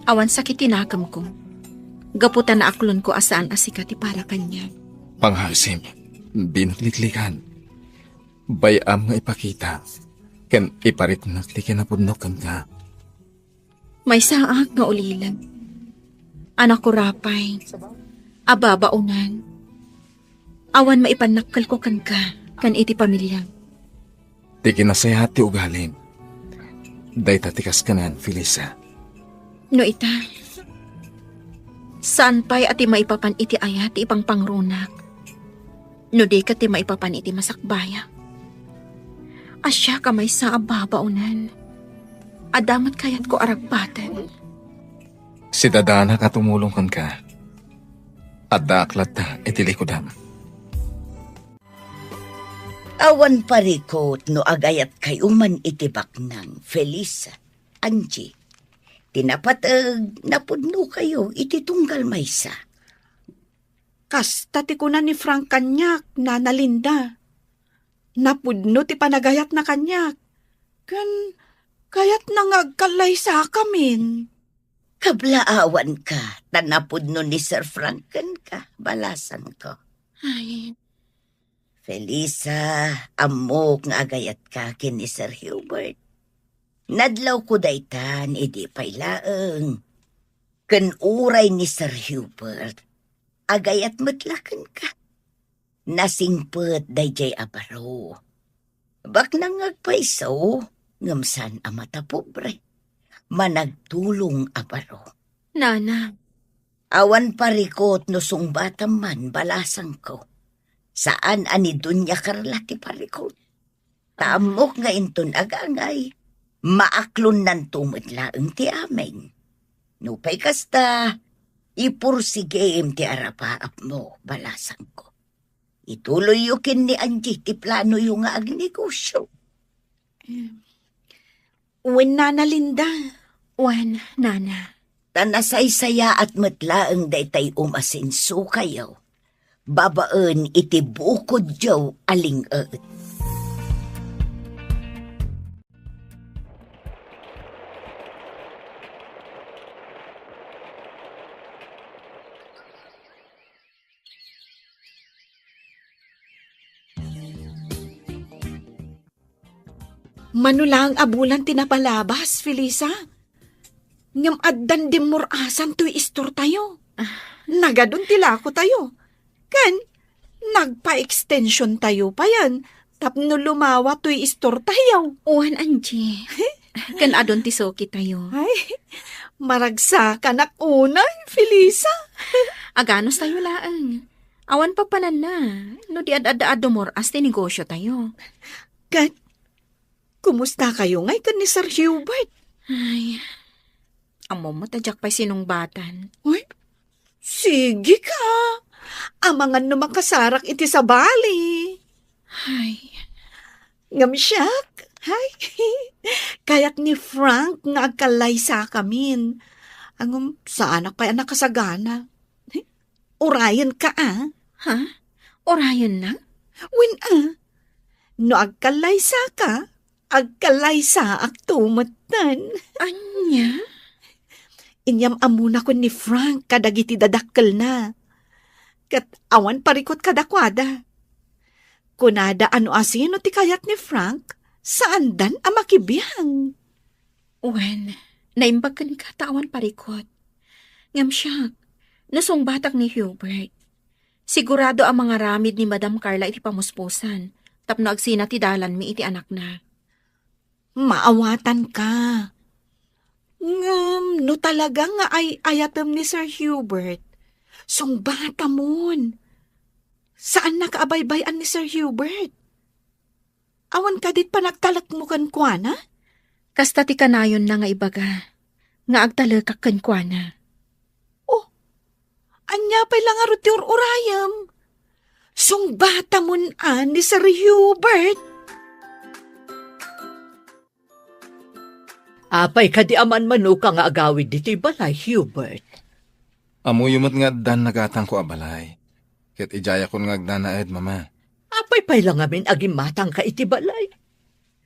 awan sakit ti nakemko. Gapu ta naaklonko a saan a sika ti para kaniak. Pangngaasim, dinak liklikan. Bay-am nga ipakita ken ipariknak ti kinapudnok kenka. Maysaak nga ulilan. Anak ko, apay, a babaonan. Awan maipannakkelko kenka ken iti pamiliam. Ti kinasayaat ti ugalim. Dayta ti kaskanayan, Felisa. No ita, saan pay a ti maipapan iti ayat ti ipangpangrunak? No di ket ti maipapan iti masakbayak. Siak a maysa a babaonan. Adda met kayatko a ragpaten. Sidadanak a tumulong kenka. Addaak latta iti likudam. Awan parikut no agayatkayo man iti baknang, Felisa, Angie. Ti napateg, napudnokayo iti tunggal maysa. Kasta ti kuna ni Frank kaniak, Nana Linda. Napudno ti panagayatna kaniak. Ken kayatna nga agkallaysakamin. Kablaawanka, ta napudno ni Sir Frank kenka, balasangko. Ay. Felisa, ammok nga agayatka ken ni Sir Hubert. Nadlawko daytan idi pay laeng. Ken uray ni Sir Hubert, agayat met la kenka. Nasingpet daydiay a baro. Baknang nga agpayso, ngem saan a matapobre. Managtulong a baro. Nana. Awan parikut no sungbatam man, balasangko. Saan a ni Doña Carla ti parikut. Ta ammok nga inton agangay, maaklonnanto met laeng ti amin. Nupay kasta, ipursigim ti arapaapmo, balasangko. Ituloyyo ken ni Angie ti planoyo nga agnegosio. Em, wen, Nana Linda. Wen, Nana. Ta nasaysayaat met laeng daytay umasensokayo babaen iti bukodyo a ling-et. Mano laeng a bulan ti napalabas, Felisa. Ngem addan dimmur-asan toy istortayo. Ah. Nagadun ti lakotayo. Ken nagpa-extensiontayo payen tapno lumawa toy istortayo. Wen, Angie. Ken adun ti sukitayo. Ay, maragsakanak unay, Felisa. Aganustayo laeng. Awan papananna no di ad-adda a dumur-as ti negosiotayo. Ket kumustakayo ngay ken ni Sir Hubert? Ay, ammom met a diak pay sinungbatan. Uy, sige ka. Amangan no makasarak iti sabali. Ay. Ngem siak, ay, kayat ni Frank nga agkallaysakamin. Ngem saanak pay a nakasagana. Urayenka a. Ha? Urayennak? Wen a. No agkallaysaka, agkallaysaakto metten. Ania? Inyam-ammona ken ni Frank kadagiti dadakkelna. Ket awan parikut kadakuada. Kunada a no asino ti kayat ni Frank, saandan a makibiang. Wen, naimbag kenka ta awan parikut. Ngem siak, no sungbatak ni Hubert, sigurado a mangaramid ni Madam Carla iti pamuspusan tapno agsina ti dalanmi iti anakna. Maawatanka. Ngem no talaga nga ay-ayatem ni Sir Hubert, sungbatamon. Saannaka a baybay-an ni Sir Hubert. Awan kadi ti panagtalekmo kenkuana? Kasta ti kanayonna nga ibaga nga agtalekak kenkuana. Oh, ania pay la ngarud ti ur-urayem? Sungbatamon a ni Sir Hubert. Apay kadi a manmanoka nga agawid ditoy balay, Hubert? Ammoyo met nga addan nagatangko a balay. Ket idiayakon nga agnanaed, Mama. Apay pay la ngamin a gimmatangka iti balay?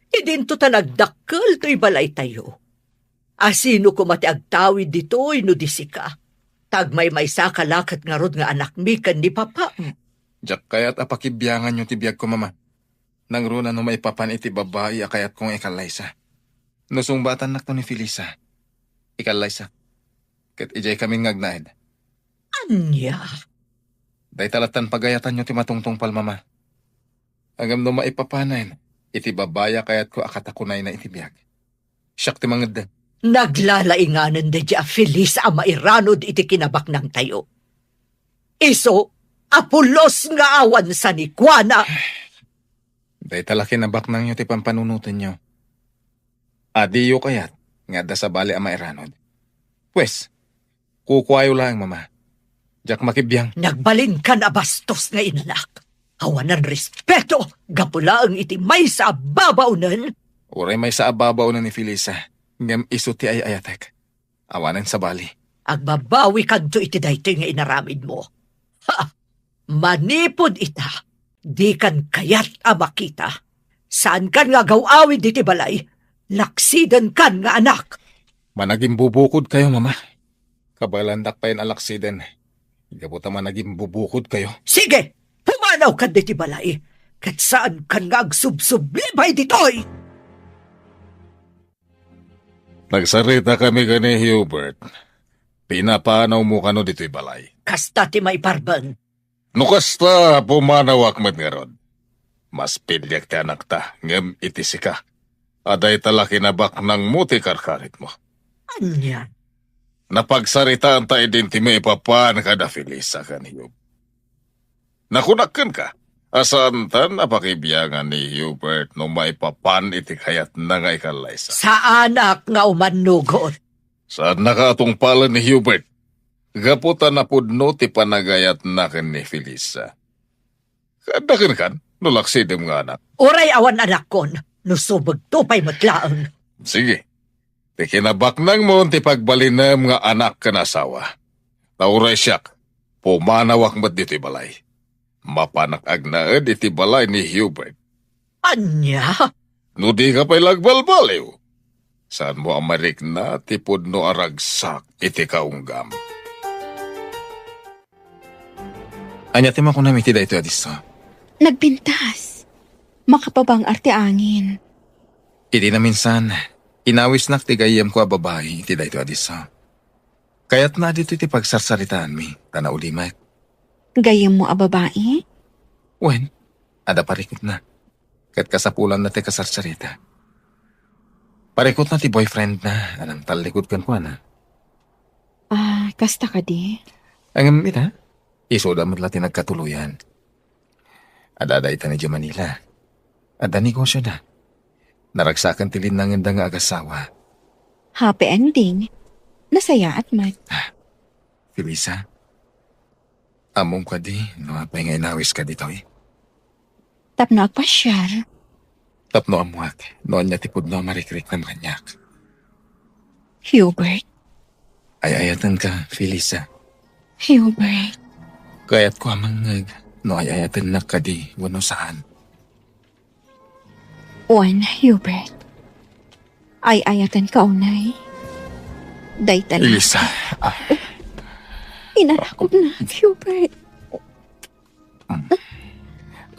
Idinto ta nagdakkel toy balaytayo. Asino koma ti agtawid ditoy no di sika? Ta agmaymaysaka la ket ngarud nga anakmi ken ni papam. Diak kayat a pakibianganyo ti biagko, Mama. Nangruna no maipapan iti babai a kayatko nga ikallaysa. No sungbatannakto ni Felisa, ikallaysak. Ket idiay kamin nga agnaed. Ania? Dayta lattan pagayatanyo ti matungtungpal, Mama. Ngem no maipapanen iti babai a kayatko a katakunayna iti biag, siak ti mangeddeng. Naglalainganen daydiay a Felisa a mairanod iti kinabaknangtayo. Isu a pulos nga awan sanikuana. Dayta la kinabaknangyo ti pampanunotenyo. A diyo kayat nga adda sabali a mairanod. Pues, kukuayo laeng, Mama. Diak makibiang. Nagbalinkan a bastos nga innak. Awanan respeto gapu laeng iti maysa a babaonen. Uray maysa a babaonen ni Felisa, ngem isu ti ay-ayatek. Awanen sabali. Agbabawikanto iti daytoy nga inaramidmo. Ha! Manipud ita, dikan kayat a makita. Saankan nga agaw-awid iti balay. Laksidenkan nga anak. Managimbubukodkayo, Mama. Kabaelandak payen a laksiden. Gapu ta managimbubukodkayo. Sige! Pumanawkan ditoy balay. Ket saankan nga agsubsubli pay ditoy! Nagsaritakami ken ni Hubert. Pinapanawmo kano ditoy balay. Kasta ti maiparben. No kasta, pumanawak met ngarud. Mas piliek ti anakta, ngem iti sika, adda ita la kinabaknangmo ti karkaritmo. Ania? Napagsaritaanta idin ti maipapan kada Felisa ken Hubert. Nakunak kenka, a saantan a pakibiangan ni Hubert no maipapan iti kayatna nga ikallaysa. Saanak nga umannugot. Saannaka a tungpalen ni Hubert, gapu ta napudno ti panagayatna ken ni Felisa. Kaadda kenkan, no laksidem nga anak. Uray awan anakkon, no subegto pay met laeng. Sige. Ti kinabaknangmo ti pagbalinem nga anak ken asawa. Ta uray siak, pumanawak met ditoy balay. Mapanak agnaed iti balay ni Hubert. Ania? No dika pay la agbalbaliw, saanmo a marikna ti pudno a ragsak iti kaunggam. Ania ti makunam iti daytoy a disso? Nagpintas. Makapabang-ar ti angin. Iti naminsan, inawisnak ti gayyemko a babai iti daytoy a disso. Kayatna a ditoy ti pagsarsaritaanmi, ta naulimek. Gayyemmo a babai? Wen, adda parikutna. Ket kasapulanna ti kasarsarita. Parikutna ti boyfriendna a nangtallikud kenkuana. Ah, kasta kadi? Ngem ita, isuda met la ti nagkatuloyan. Adda ita idiay Manila. Adda negosioda. Naragsakan ti linnangenda nga agasawa. Happy ending. Nasayaat met. Ah, Felisa, ammom kadi no apay nga inawiska ditoy? Tapno agpasiar. Tapno ammuak no ania ti pudno a marikriknam kaniak. Hubert. Ay-ayatenka, Felisa. Hubert. Kayatko a mangngeg no ay-ayatennak kadi wenno saan. Wen, Hubert. Ay-ayatenka unay. Dayta la. Felisa. Ah. Inarakopnak, Hubert.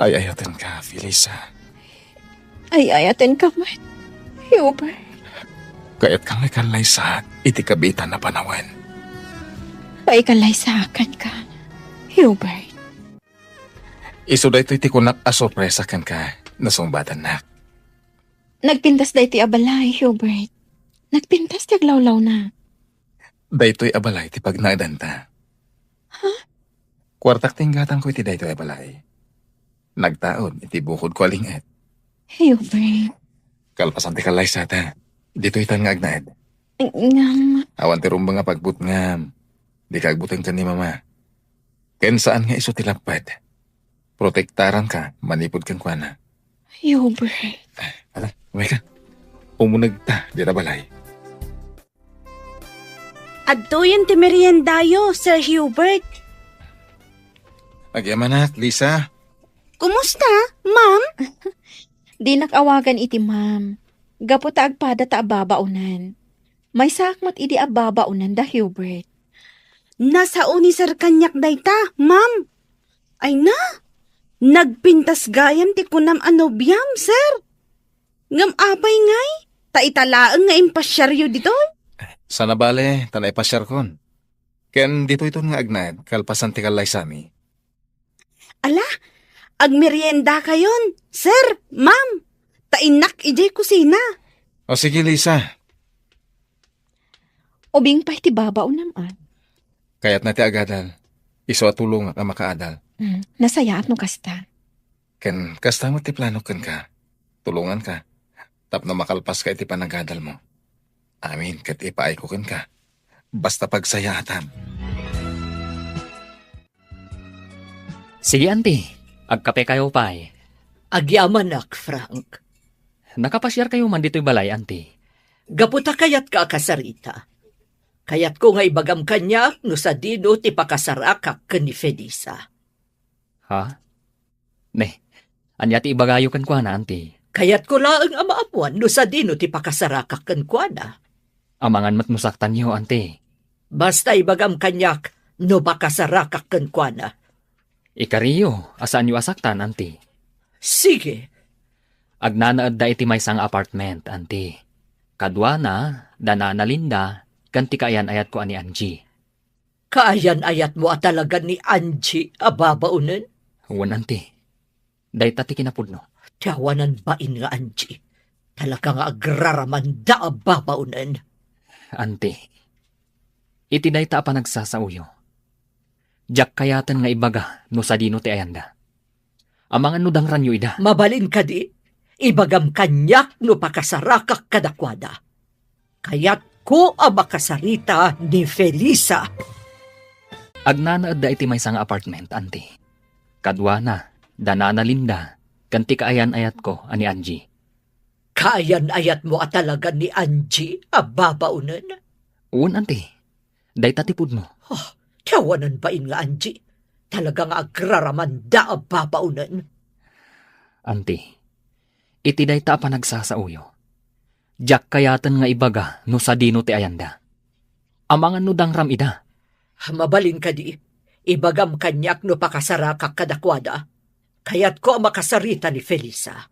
Ay-ayatenka, Felisa. Ay-ayatenka met, Hubert. Kayatka nga ikallaysaak iti kabiitan a panawen. Paikallaysaakanka, Hubert. Isu daytoy ti kunak a sorpresa kenka no sungbatannak. Nagpintas daytoy a balay, Hubert. Nagpintas ti aglawlawna. Daytoy a balay ti pagnaedanta. Ha? Kuartak ti inggatangko iti daytoy a balay. Nagtaud iti bukodko a ling-et. Hubert. Kalpasan ti kallaysata, ditoytan nga agnaed. Ngem. Awan ti rumbeng a pagbutngam. Dika agbuteng ken ni Mama. Ken saan nga isu ti lapped. Protektaranka manipud kenkuana. Hubert. Ala, umayka. Umunegta dita balay. Adtoyen ti meriendayo, Sir Hubert. Agyamanak, Lisa. Kumusta, ma'am? Dinak awagan iti ma'am. Gapu ta agpada ta ababaonan. Maysaak met idi ababaonan da Hubert. Nasao ni Sir kaniak dayta, ma'am. Ay na, nagpintas gayam ti kunam a nobiam, Sir. Ngem apay ngay? Ta ita laeng nga impasiaryo ditoy? Sana bale, ta naipasiarkon. Ken ditoyton nga agnaed, kalpasan ti kallaysami. Ala, agmeriendakayon, Sir, Ma'am. Ta innak idiay kusina. O sige, Lisa. Ubing pay ti babaonam, a. Kayatna ti agadal. Isu a tulongak a makaadal. Mm, nasayaat no kasta. Ken kasta met ti planok kenka. Tulonganka. Tapno makalpaska iti panagadalmo. Amin ket ipaayko kenka. Basta pagsayaatam. Sige, Auntie. Agkapekayo pay. Agyamanak, Frank. Nakapasiarkayo man ditoy balay, Auntie? Gapu ta kayatka a kasarita. Kayatko nga ibagam kaniak no sadino ti pakasarakak ken ni Felisa. Ha? Ne, ania ti ibagayo kenkuana, Auntie? Kayatko laeng a maammuan no sadino ti pakasarakak kenkuana. Amangan met no saktanyo, Auntie. Basta ibagam kaniak no pakasarakak kenkuana. Ikariyo a saanyo a saktan, Auntie. Sige. Agnanaedda iti maysa nga apartment, Auntie. Kaduana, da Nana Linda, ken ti kaayan-ayatko a ni Angie. Kaayan-ayatmo a talaga ni Angie a babaonen? Wen, Auntie. Dayta ti kinapudno. Ti awanan bain nga Angie. Talaga nga agraramanda a babaonen. Auntie, iti dayta a panagsasaoyo, diak kayaten nga ibaga no sadino ti ayanda. Amangan no dangranyo ida. Mabalin kadi, ibagam kaniak no pakasarakak kadakuada. Kayatko a makasarita ni Felisa. Agnanaedda iti maysa nga apartment, Auntie. Kaduana, da Nana Linda, ken ti kaayan-ayatko a ni Angie. Kaayan-ayatmo a talaga ni Angie a babaonen? Wen, Auntie. Dayta ti pudno. Ah, ti awanan bain nga Angie. Talaga nga agraramanda a babaonen. Auntie, iti dayta a panagsasaoyo, diak kayaten nga ibaga no sadino ti ayanda. Amangan no dangram ida. Mabalin kadi, ibagam kaniak no pakasarakak kadakuada. Kayatko a makasarita ni Felisa.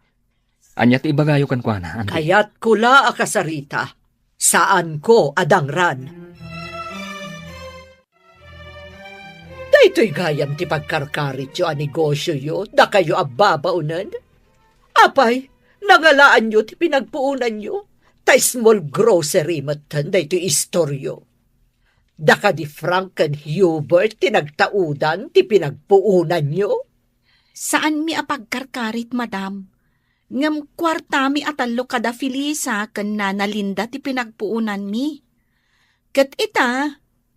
Ania ti ibagayo kenkuana, Auntie? Kayatko la a kasarita. Saanko a dangran. Daytoy gayam ti pagkarkarityo a negosioyo, dakayo a babaonen? Apay, nangalaanyo ti pinagpuonanyo, ta small grocery metten daytoy istoryo. Daka di Frank ken Hubert ti nagtaudan ti pinagpuonanyo? Saanmi a pagkarkarit, madam. Ngem kuartami a tallo kada Felisa ken Nana Linda ti pinagpuonanmi. Ket ita,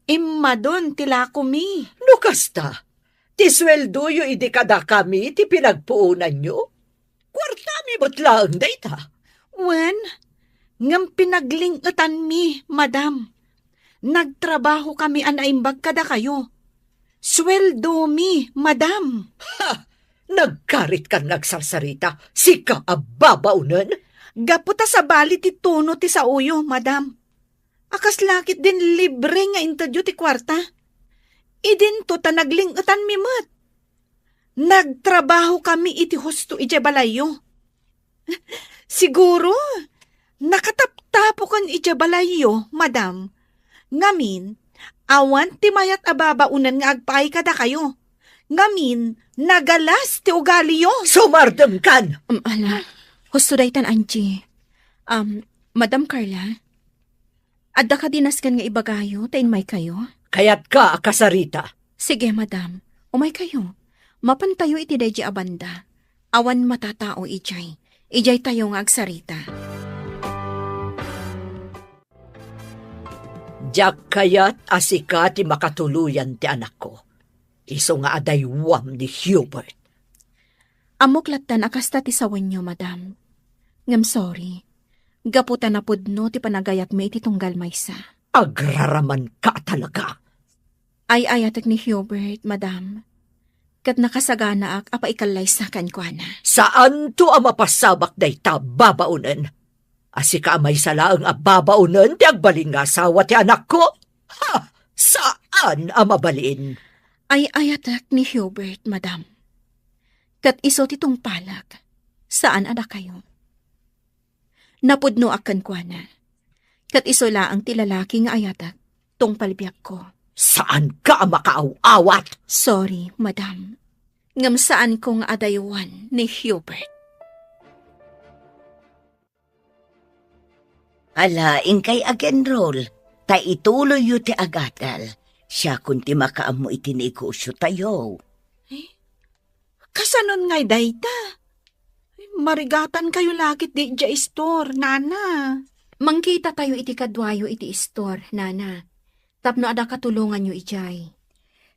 immadon ti lakomi. No kasta, ti sueldoyo idi kadakami ti pinagpuonanyo? Kuartami met laeng dayta. Wen, ngem pinagling-etanmi, madam. Nagtrabahokami a naimbag kadakayo. Sueldomi, madam. Ha! Nagkaritkan nga agsarsarita, sika a babaonen? Gapu ta sabali ti tono ti saoyo, madam. A kas la ketdin libre nga intedyo ti kuarta. Idinto ta nagling-etanmi met. Nagtrabahokami iti husto idiay balayyo. Siguro, nakataptapoken idiay balayyo, madam. Ngamin, awan ti mayat a babaonen nga agpaay kadakayo. Ngamin, nagalas ti ugaliyo. Sumardengkan! Um, ala, husto daytan, Angie. Um, Madam Carla, adda kadi nasken nga ibagayo ta inmaykayo? Kayatka a kasarita. Sige, madam. Umaykayo. Mapantayo iti daydi a banda. Awan matatao idiay. Idiaytayo nga agsarita. Diak kayat a sika ti makatuloyan ti anakko. Isu nga adaywam ni Hubert. Ammok lattan a kasta ti sawenyo, madam. Ngem sorry. Gapu ta napudno ti panagayatmi iti tunggal maysa. Agraramanka talaga. Ay-ayatek ni Hubert, madam. Ket nakasaganaak a paikallaysa kenkuana. Saanto a mapasabak dayta, babaonen. A sika a maysa laeng a babaonen ti agbalin nga asawa ti anakko? Ha! Saan a mabalin. Ay-ayatek ni Hubert, madam. Ket isu ti tungpalek, saan a dakayo. Napudnoak kenkuana. Ket isu laeng ti lalaki nga ayatek, tungpal biagko. Saanka a makaaw-awat! Sorry, madam. Ngem saanko nga adaywan ni Hubert. Ala, inkay ag-enroll, ta ituloyyo ti agadal. Siakon ti makaammo iti negosyo tayo. Eh? Kasanon ngay dayta? Marigatankayo la ketdi idiay istor, nana. Mangkitatayo iti kaduayo iti istor, nana. Tapno adda katulonganyo idiay.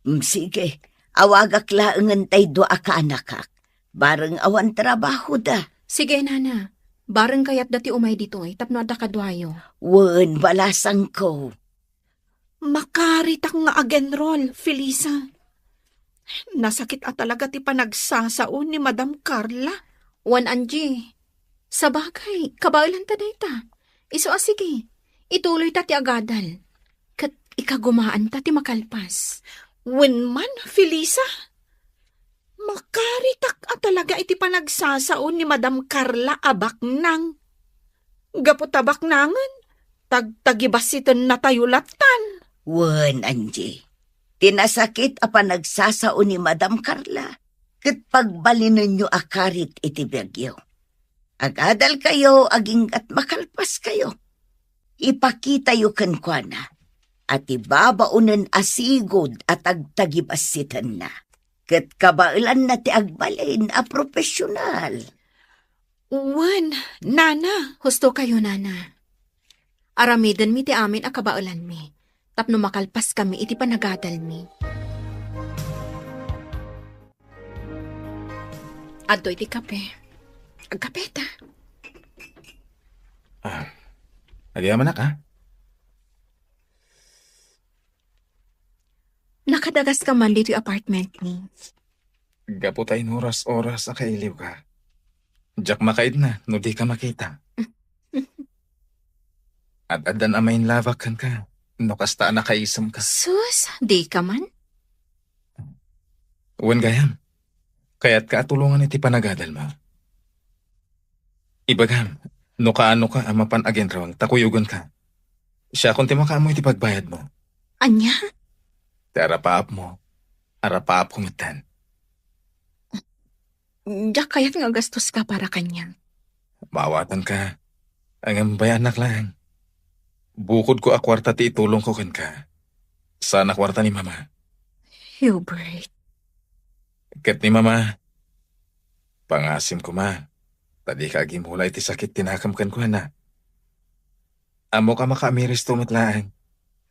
Mm, sige. Awagak laengen tay dua a kaanakak. bareng awan trabahoda. Sige, nana. Bareng kayatda ti umay ditoy tapno adda kaduayo. Wen, balasangko. Makaritak nga agenrol, Felisa. Nasakit a talaga ti panagsasao ni Madam Carla. Wen, Angie. Sabagay, kabaelanta dayta. Isu a sige, ituloyta ti agadal. Ket ikagumaanta ti makalpas. Wen man, Felisa. Makaritak a talaga iti panagsasao ni Madam Carla a baknang. Gapu ta baknangen, tagtagibassitennatayo lattan. Wen, Angie, ti nasakit a panagsasao ni Madam Carla, ket pagbalinenyo a karit iti biagyo. Agadalkayo aginggat makalpaskayo. Ipakitayo kenkuana a ti babaonen a sigud a tagtagibassitenna, ket kabaelanna ti agbalin a profesional. Wen, nana. Husto kayo, nana. Aramidenmi ti amin a kabaelanmi tapno makalpaskami iti panagadalmi. Adtoy ti kape. Agkapeta. Ah, agyamanak, ah. Nakadagaska man ditoy apartment mi. Gapu ta inuras-oras a kailiwka. Diak makaidna no dika makita. Ad-addan a mainlabak kenka no kasta a nakaisemka. Sus, dika man? Wen gayam, kayatka a tulongan iti panagadalmo. Ibagam, no kaanoka a mapan agenrol ta kuyogenka. Siakon ti makaammo iti pagbayadmo. Ania? Ti arapaapmo, arapaapko metten. Diak kayat nga agastoska para kaniak. Maawatanka. Ngem bay-annak laeng. Bukodko a kuarta ti itulongko kenka. Saan a kuarta ni Mama. Hubert. Ket ni Mama, pangasim koma, ta dika agimula iti sakit ti nakem kenkuana. Ammok a makaamiristo met laeng,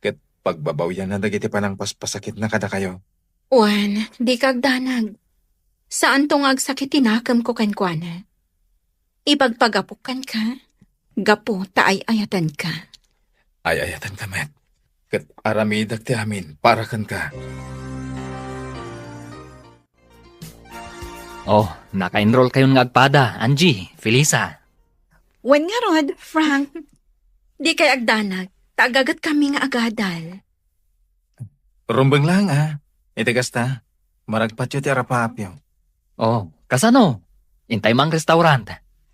ket pagbabawianna dagiti panangpaspasakitna kadakayo. Wen, dika agdanag. Saanto nga agsakit ti nakemko kenkuana. Ipagpagapok kenka, gapu ta ay-ayatenka. Ay-ayatenka met, ket aramidek ti amin para kenka. Oh, naka-enroll kayon nga agpada, Angie, Felisa. Wen ngarud, Frank. Dikay agdanag, ta agagetkami nga agadal. Rumbeng laeng, a. Iti kasta, maragpatyo ti arapaapyo. Oh, kasano? Intay mang restaurant.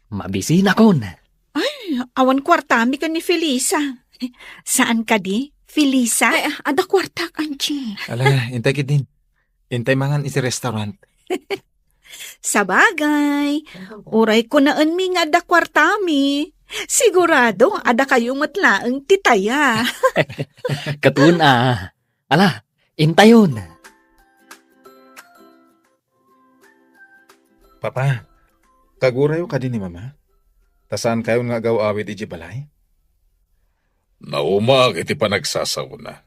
Mabisinakon. Ay, awan kuartami ken ni Felisa. Saan kadi, Felisa? Ay, adda kuartak, Angie. Ala, intay ketdin. Intay mangan iti restaurant. Sabagay, uray kunaenmi nga adda kuartami. Sigurado, adda kayo met laeng ti taya. Ket wen a. Ala, intayon. Papa, kagurayo kadi ni Mama? Ta saan kayon nga agaw-awid idiay balay? Naumaak iti panagsasaona.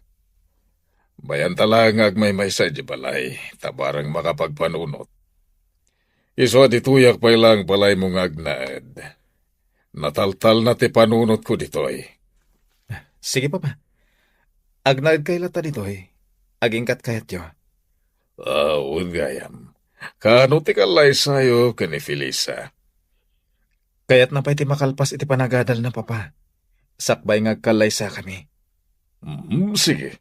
Bayanta laeng nga agmaymaysa idiay balay, ta bareng makapagpanunot. Isu a ditoyak pay laeng balaymo nga agnaed. Nataltalna ti panunotko ditoy. Sige, Papa. Agnaedkay latta ditoy. Agingkat kayatyo. Awan gayam. Kaano ti kallaysayo ken ni Felisa? Kayatna pay ti makalpas iti panagadalna, Papa. Sakbay nga agkallaysakami. Mm, sige.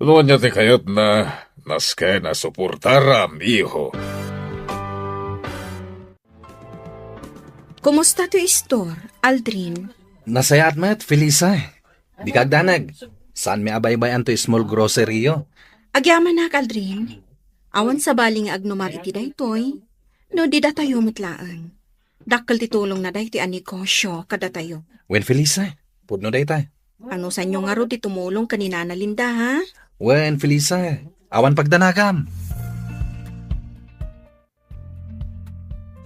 No ania ti kayatna, nasken a suportaram, iho. Kumusta ti istor, Aldrin? Nasayaat met, Felisa. Dika agdanag. Saanmi a baybay-an toy small grocery-yo. Agyamanak, Aldrin. Awan sabali nga agnumar iti daytoy, no di datayo met laeng. Dakkel ti tulongna daytoy a negosyo kadatayo. Wen, Felisa, pudno dayta. Anusanyo ngarud ti tumulong ken ni Nana Linda, ha? Wen, Felisa, awan pagdanagam.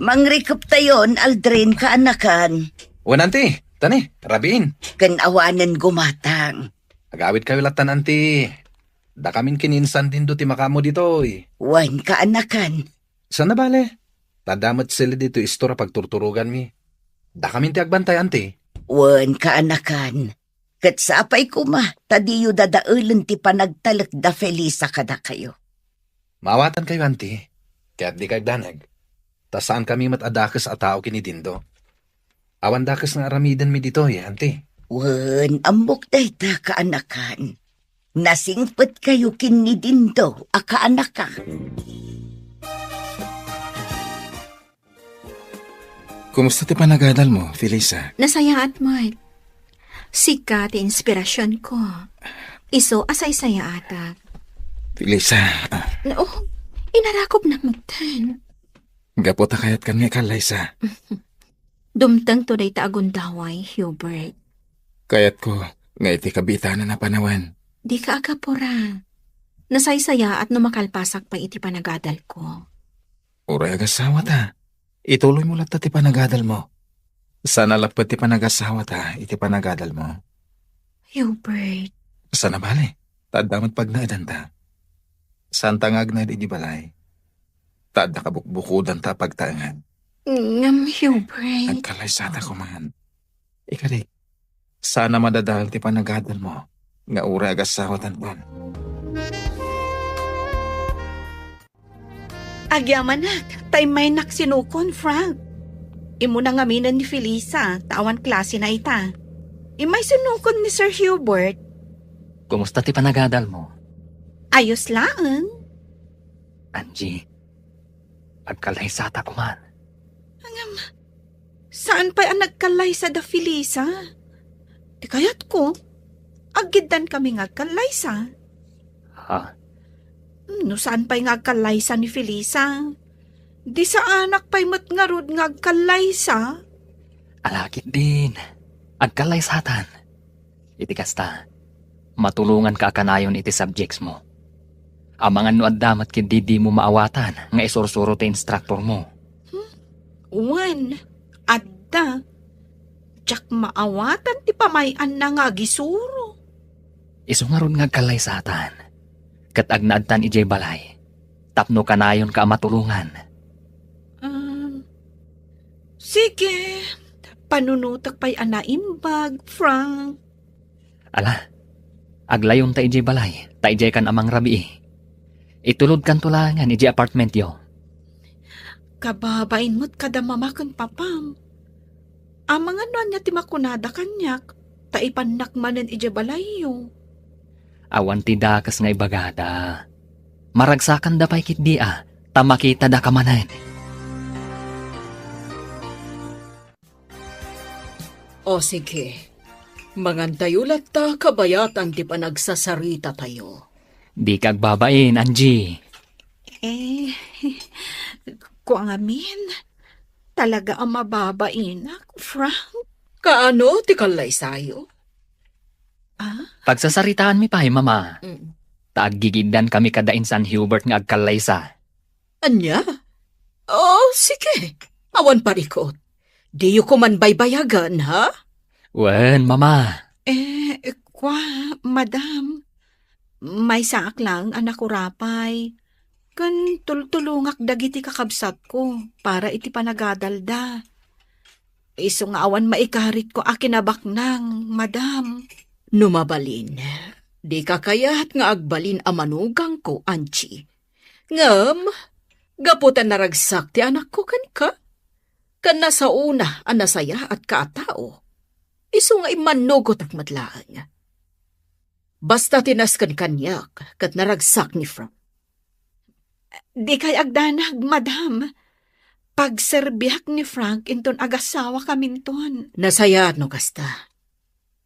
Mangrikeptayon, Aldrin, kaanakan. Wen, anti, tani, rabiin. Ken awanen gumatang. Agawidkayo lattan, anti. Dakamin ken ni Insan Dindo ti makaammo ditoy. Wen, kaanakan. Saan a bale? Ta adda met sili ditoy istor a pagturturoganmi. Dakamin ti agbantay, anti. Wen, kaanakan. Ket sapay koma, ta diyo dadaelen ti panagtalek da Felisa kadakayo. Maawatankayo, anti, ket dika agdanag. Ta saankami met a dakes a tao ken ni Dindo. Awan dakes nga aramidenmi ditoy, anti. Wen, ammok dayta, kaanakan. Nasingpetkayo ken ni Dindo a kaanakan. Kumusta ti panagadal mo, Felisa? Nasayaat met. Sika ti inspirasyon ko. Isu a saysayaatak. Felisa. No, inarakop na metten. Gapu ta kayatkan nga ikallaysa. Dumtengto dayta a gundaway, Hubert. Kayatko nga iti kabitanan a panawen. Dika agapura. Nasaysayaat no makalpasak pay iti panagadalko. Uray agasawata. Ituloymo latta ti panagadalmo. Saan a lapped ti panagasawata iti panagadalmo. Hubert. Saan a bale, ta adda met pagnaedanta. Saanta nga agnaed idiay balay. Ta adda kabukbukodanta a pagtaengan. Ngem, Hubert. Agkallaysata koman. Ikari, saan a madadael ti panagadalmo nga uray agasawatanton. Agyamanak, ta immaynak sinukon, Frank. Immuna ngaminen ni Felisa, ta awan klasena ita. Immay sinukon ni Sir Hubert. Kumusta ti panagadalmo? Ayos laeng. Angie, agkallaysata koman. Ngem, saan pay a nagkallaysa da Felisa? Ti kayatko, aggiddan kami nga agkallaysa. Ha? No saan pay nga agkallaysa ni Felisa, di saanak pay met ngarud nga agkallaysa? Alakit din, agkallaysatan. Iti kasta, matulonganka a kanayon iti subjects mo. Amangan no adda met ket dimo maawatan nga isursuro ti instructor mo. Hmm? Wen, adda. Diak maawatan ti pamay-anna nga agisuro. Isu ngarud nga agkallaysatan, ket agnaedtan idiay balay, tapno kanayonka a matulongan. Um, sige, panunotek pay a naimbag, Frank. Ala, aglayonta idiay balay, ta idiaykan a mangrabii. Itulodkanto laengen idiay apartmentyo. Kababain met kada mama ken papam. Amangan no ania ti makunada kaniak, ta ipannak manen idiay balayyo. Awan ti dakes nga ibagada. Maragsakanda pay ketdi a, ta makitadaka manen. O sige, mangantayo latta kabayatan ti panagsasarita tayo. Dika agbabain, Angie. Eh, kua ngamin, talaga a mababainak, Frank. Kaano ti kallaysayo? Ah? Pagsasaritaanmi pay, Mama. Mm. Ta aggigiddan kami kada insan Hubert nga agkallaysa. Ania? Oh, sige. Awan parikot. Diyo koman baybayagan, ha? Wen, Mama. Eh, kua, Madam. Maysaak laeng a nakurapay. Ken tultulongak dagiti kakabsatko para iti panagadalda. Isu nga awan maikaritko a kinabaknang, Madam. No mabalin, dika kayat nga agbalin a manugangko, Angie. Ngem, gapu ta naragsak ti anakko kenka, ken nasaona a nasayaatka a tao, isu nga immannugotak met laeng. Basta ti nasken kaniak ket naragsak ni Frank. Dikay agdanag, Madam. Pagserbiak ni Frank inton agasawakaminton. Nasayaat no kasta.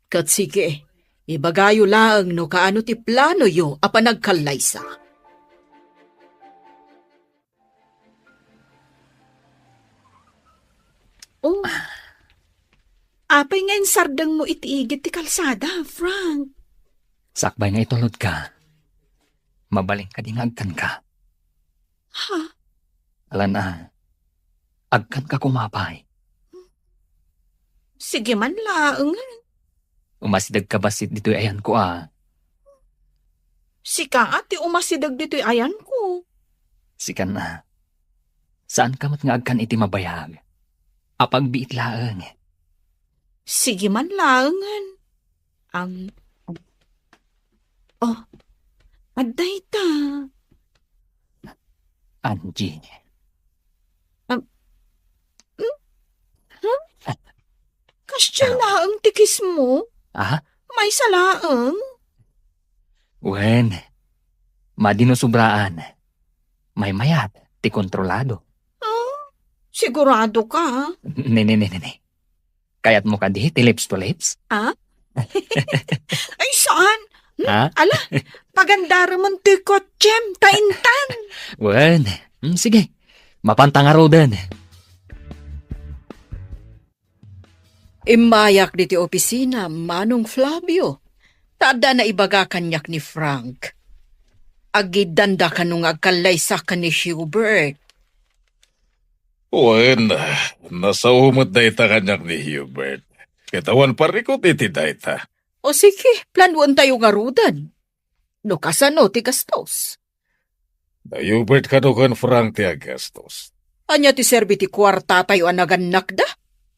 Ket sige, ibagayo laeng no kaano ti planoyo a panagkallaysa. Oh. Apay nga insardengmo iti igid ti kalsada, Frank? Sakbay nga itulodka, mabalin kadi nga agkanka? Ha? Alan a, agkanka koma pay. Sige man laeng. Umasidegka bassit ditoy ayanko a. Sika a ti umasideg ditoy ayanko. Sikan a. Saanka met nga agkan iti mabayag. Apagbiit laeng. Sige man laengen. Ang, oh, adda ita. Angie. Am, hmm? Huh? Kasdiay laeng ti kismo? Ah? Maysa laeng? Wen, madi no sobraan. Maymayat ti kontrolado. Ah, sigurado ka? Ne, ne, ne, ne, ne. Kayatmo kadi ti lips to lips? Ah? Ay, saan? Hmm? Ah? Ala, pagandarem ti kotsem, ta intan. Wen, hmm, sige. Mapanta ngaruden. Immayak diti opisina, Manong Flavio, ta adda naibaga kaniak ni Frank. Agiddanda kano nga agkallaysa ken ni Hubert. Wen, nasao met dayta kaniak ni Hubert. Ket awan parikut iti dayta. O sige, planoentayo ngaruden. No kasano ti gastos? Ni Hubert kano ken Frank ti aggastos. Ania ti serbi ti kuartatayo a nagannakda?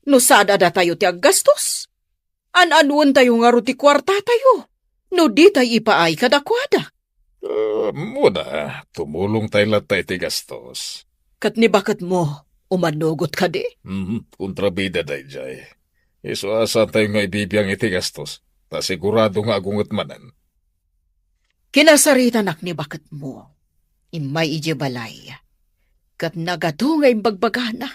No sada datayo ti aggastos? An-anuentayo ngarud ti kuartatayo no ditay ipaay kadakuada? Ah, muna, tumulongtay latta iti gastos. Ket ni baketmo, umanugot kadi? Mhm, kontrabida daydiay. Isu a saantayo nga ibibiang iti gastos, ta sigurado nga agunget manen. Kinasaritanak ni baketmo. Immay idiay balay. Ket nagadu nga imbagbagana.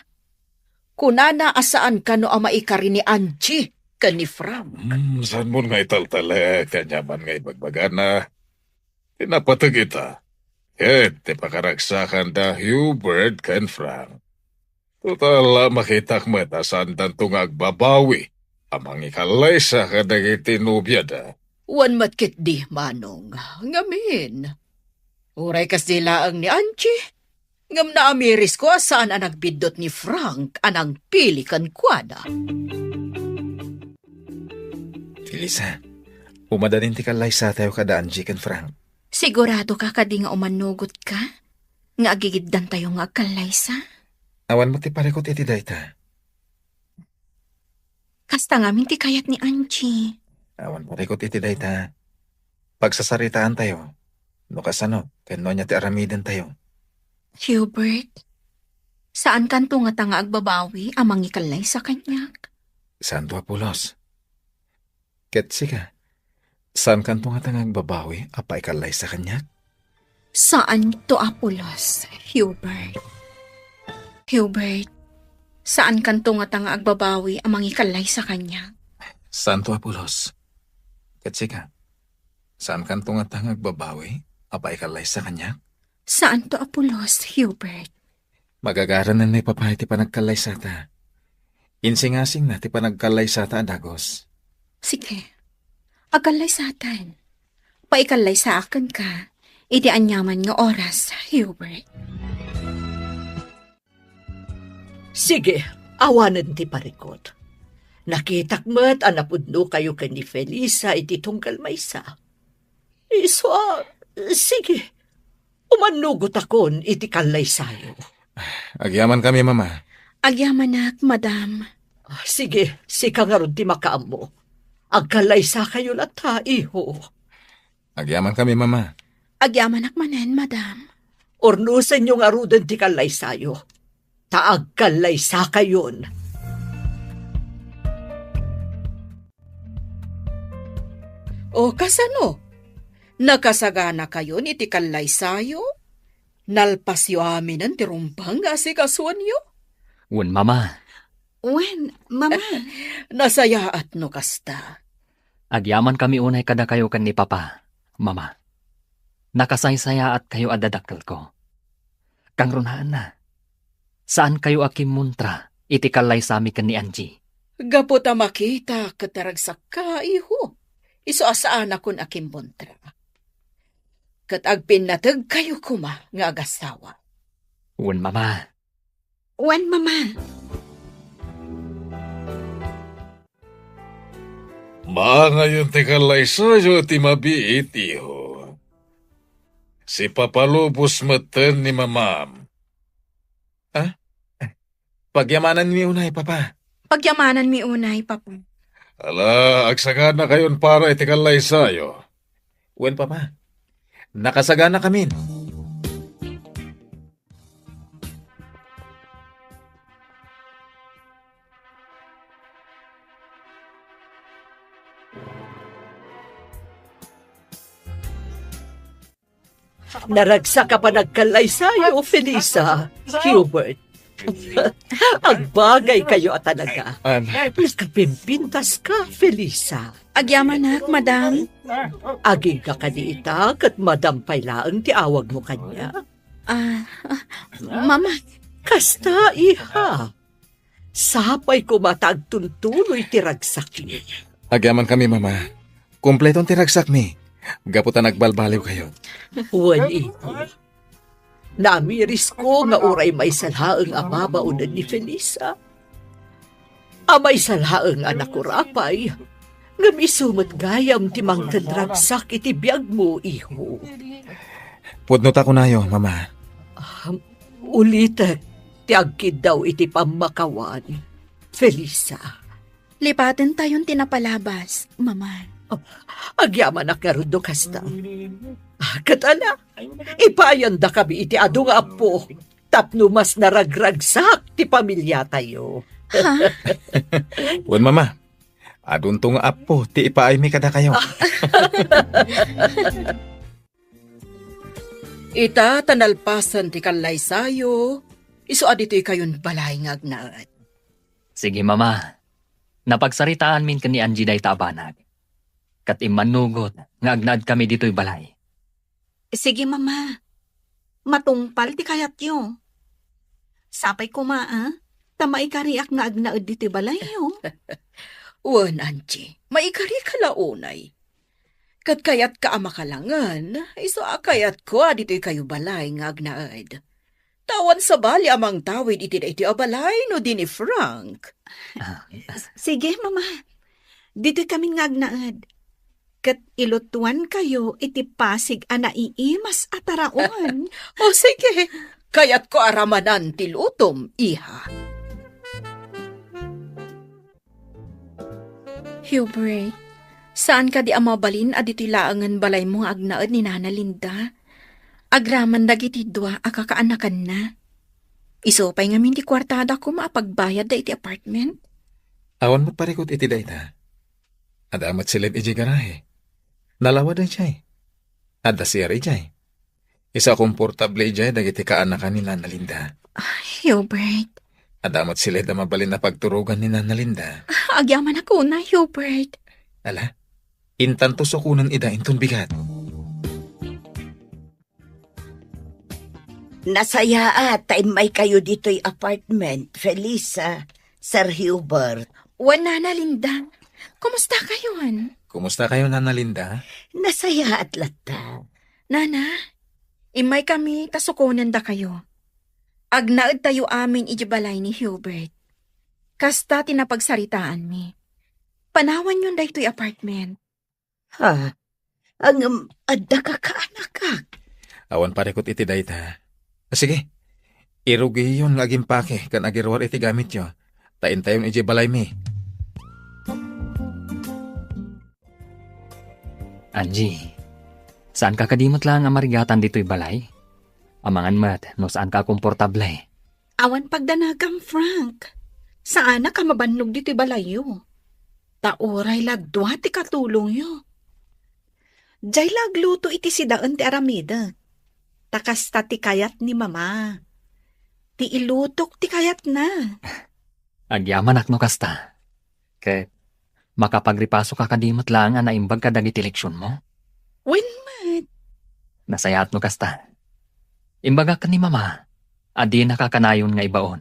Kunana a saan kano a maikari ni Angie ken ni Frank. Hmm, saanmon nga italtalek, aniaman nga ibagbagana. Ti napateg ita, ket ti pakaragsakan da Hubert ken Frank. Total, makitak met a saandanto nga agbabawi a mangikallaysa kadagiti nobiada. Wen met ketdi, Manong. Ngamin, uray kasdi laeng ni Angie, ngem naamirisko a saan a nagbiddut ni Frank a nangpili kenkuana. Felisa, umadanin ti kallaysatayo kada Angie ken Frank. Sigurado ka kadi nga umanugot ka nga agigiddantayo nga agkallaysa? Awan met ti parikut iti dayta. Kasta ngamin ti kayat ni Angie. Awan parikut iti dayta. Pagsasaritaantayo. No kasano, ken no ania ti aramidentayo. Hubert, saankanto ngata nga agbabawi a mangikallaysa kaniak? Saanto a pulos. Ket sika, saankanto ngata nga agbabawi a paikallaysa kaniak? Saanto a pulos, Hubert. Hubert, saankanto ngata nga agbabawi a mangikallaysa kaniak? Saanto a pulos. Ket sika, saankanto ngata nga agbabawi a paikallaysa kaniak? Saanto a pulos, Hubert. Magagaranen ni Papa iti panagkallaysata. Insingasingna ti panagkallaysata a dagus. Sige. Agkallaysatan. Paikallaysaak kenka iti aniaman nga oras, Hubert. Sige, awanen ti parikut. Nakitak met a napudnokayo ken ni Felisa iti tunggal maysa. Isu a, sige, umanugotakon iti kallaysayo. Agyamankami, Mama. Agyamanak, Madam. Sige, sika ngarud ti makaammo. Agkallaysakayo latta, iho. Agyamankami, Mama. Agyamanak manen, Madam. Urnosenyo ngaruden ti kallaysayo, ta agkallaysakayon. O kasano? Nakasaganakayon iti kallaysayo? Nalpasyo aminen ti rumbeng nga asikasuenyo? Wen, Mama. Wen, Mama. Nasayaat no kasta. Agyamankami unay kadakayo ken ni Papa, Mama. Nakasaysayaatkayo a dadakkelko. Kangrunaanna, saankayo a kimmuntra iti kallaysami ken ni Angie. Gapu ta makita ket naragsakka, iho, isu a saanakon a kimmuntra. Ket agpinnategkayo koma nga agasawa. Wen, Mama. Wen, Mama. Maangayon ti kallaysayo ti mabiit, iho. Sipapalubos metten ni Mamam. Ah, Pagyamananmi unay, Papa. Pagyamananmi unay, Papa. Ala, agsaganakayon para iti kallaysayo. Wen, Papa. Nakasaganakamin. Naragsak a panagkallaysayo, Felisa, Hubert. Agbagaykayo a talaga. An- Nakapimpintaska, Felisa. Agyamanak, madam. Agingga kadi ita, ket madam pay laeng ti awagmo kaniak. Ah, mama. Kasta, iha. Sapay koma ta agtuntuloy ti ragsakmi. Agyamankami, Mama. Kompleton ti ragsakmi. Gapu ta nagbalbaliwkayo. Wen, iha. Namirisko nga uray maysa laeng a babaonen ni Felisa. A maysa laeng a nakurapay. Ngem isu met gayam ti mangted ragsak iti biagmo, iho. Pudno ta kunayo, Mama. Ah, ulitek ti agkiddaw iti pammakawan, Felisa. Lipatentayon ti napalabas, Mama. Oh, agyamanak ngarud no kasta. Ah, ket ala, ipayandakami iti adu nga appo tapno mas naragragsak ti pamiliatayo. Ha? Wen, Mama, adunto nga appo ti ipaaymi kadakayo. Ita ta nalpasen ti kallaysayo, isu a ditoykayon balay nga agnaed. Sige, Mama. Napagsaritaanmin ken ni Angie dayta a banag. Ket immannugot nga agnaedkami ditoy balay. Sige, Mama. Matungpal ti kayatyo. Sapay koma, a, ta maikariak nga agnaed ditoy balayyo. Wen, Angie, maikarika la unay. Ket kayatka a makalangen, isu a kayatko a ditoykayo balay nga agnaed. Ta awan sabali a mangtawid iti daytoy a balay no di ni Frank. Ah. Sige, Mama. Ditoykamin nga agnaed. Ket ilutuankayo iti pasig a naiimas a taraon. O sige, kayatko a ramanan ti lutom, iha. Hubert, saan kadi a mabalin a ditoy laengen balaymo nga agnaed ni Nana Linda? Agraman dagiti dua a kakaanakanna. Isu pay ngamin ti kuartada koma a pagbayadda iti apartment? Awan met parikut iti dayta. Adda met siled idiay garahe. Nalawad idiay. Adda C R idiay. Isu a komportable idiay dagiti kaanakan ni Nana Linda. Ay, Hubert. Adda met siled a mabalin a pagturogan ni Nana Linda. Agyamanak unay, Hubert. Ala, intanto sukonen ida inton bigat. Nasayaat ta immaykayo ditoy apartment, Felisa, Sir Hubert. Wen, Nana Linda. Kumustakayon? Kumustakayo, Nana Linda? Nasayaat latta. Nana, immaykami ta sukonendakayo. Agnaedtayo amin idiay balay ni Hubert. Kasta ti napagsaritaanmi. Panawanyon daytoy apartment. Ha? Ngem adda kakaanakak? Awan parikut iti dayta. Sige, irugiyon nga agimpake ken agiruar iti gamityo, ta intayon idiay balaymi. Angie, saanka kadi met laeng a marigatan ditoy balay? Amangan met no saanka a komportable. Awan pagdanagam, Frank. Saanak a mabannog ditoy balayyo. Ta uray la dua ti katulongyo. Diay la agluto iti sidaen ti aramidek. Ta kasta ti kayat ni Mama. Ti ilutok ti kayatna. Agyamanak no kasta. Ket makapagripasoka kadi met laeng a naimbag kadagiti leksionmo? Wen met. Nasayaat no kasta. Imbagak ken ni Mama a dinaka kanayon nga ibaon.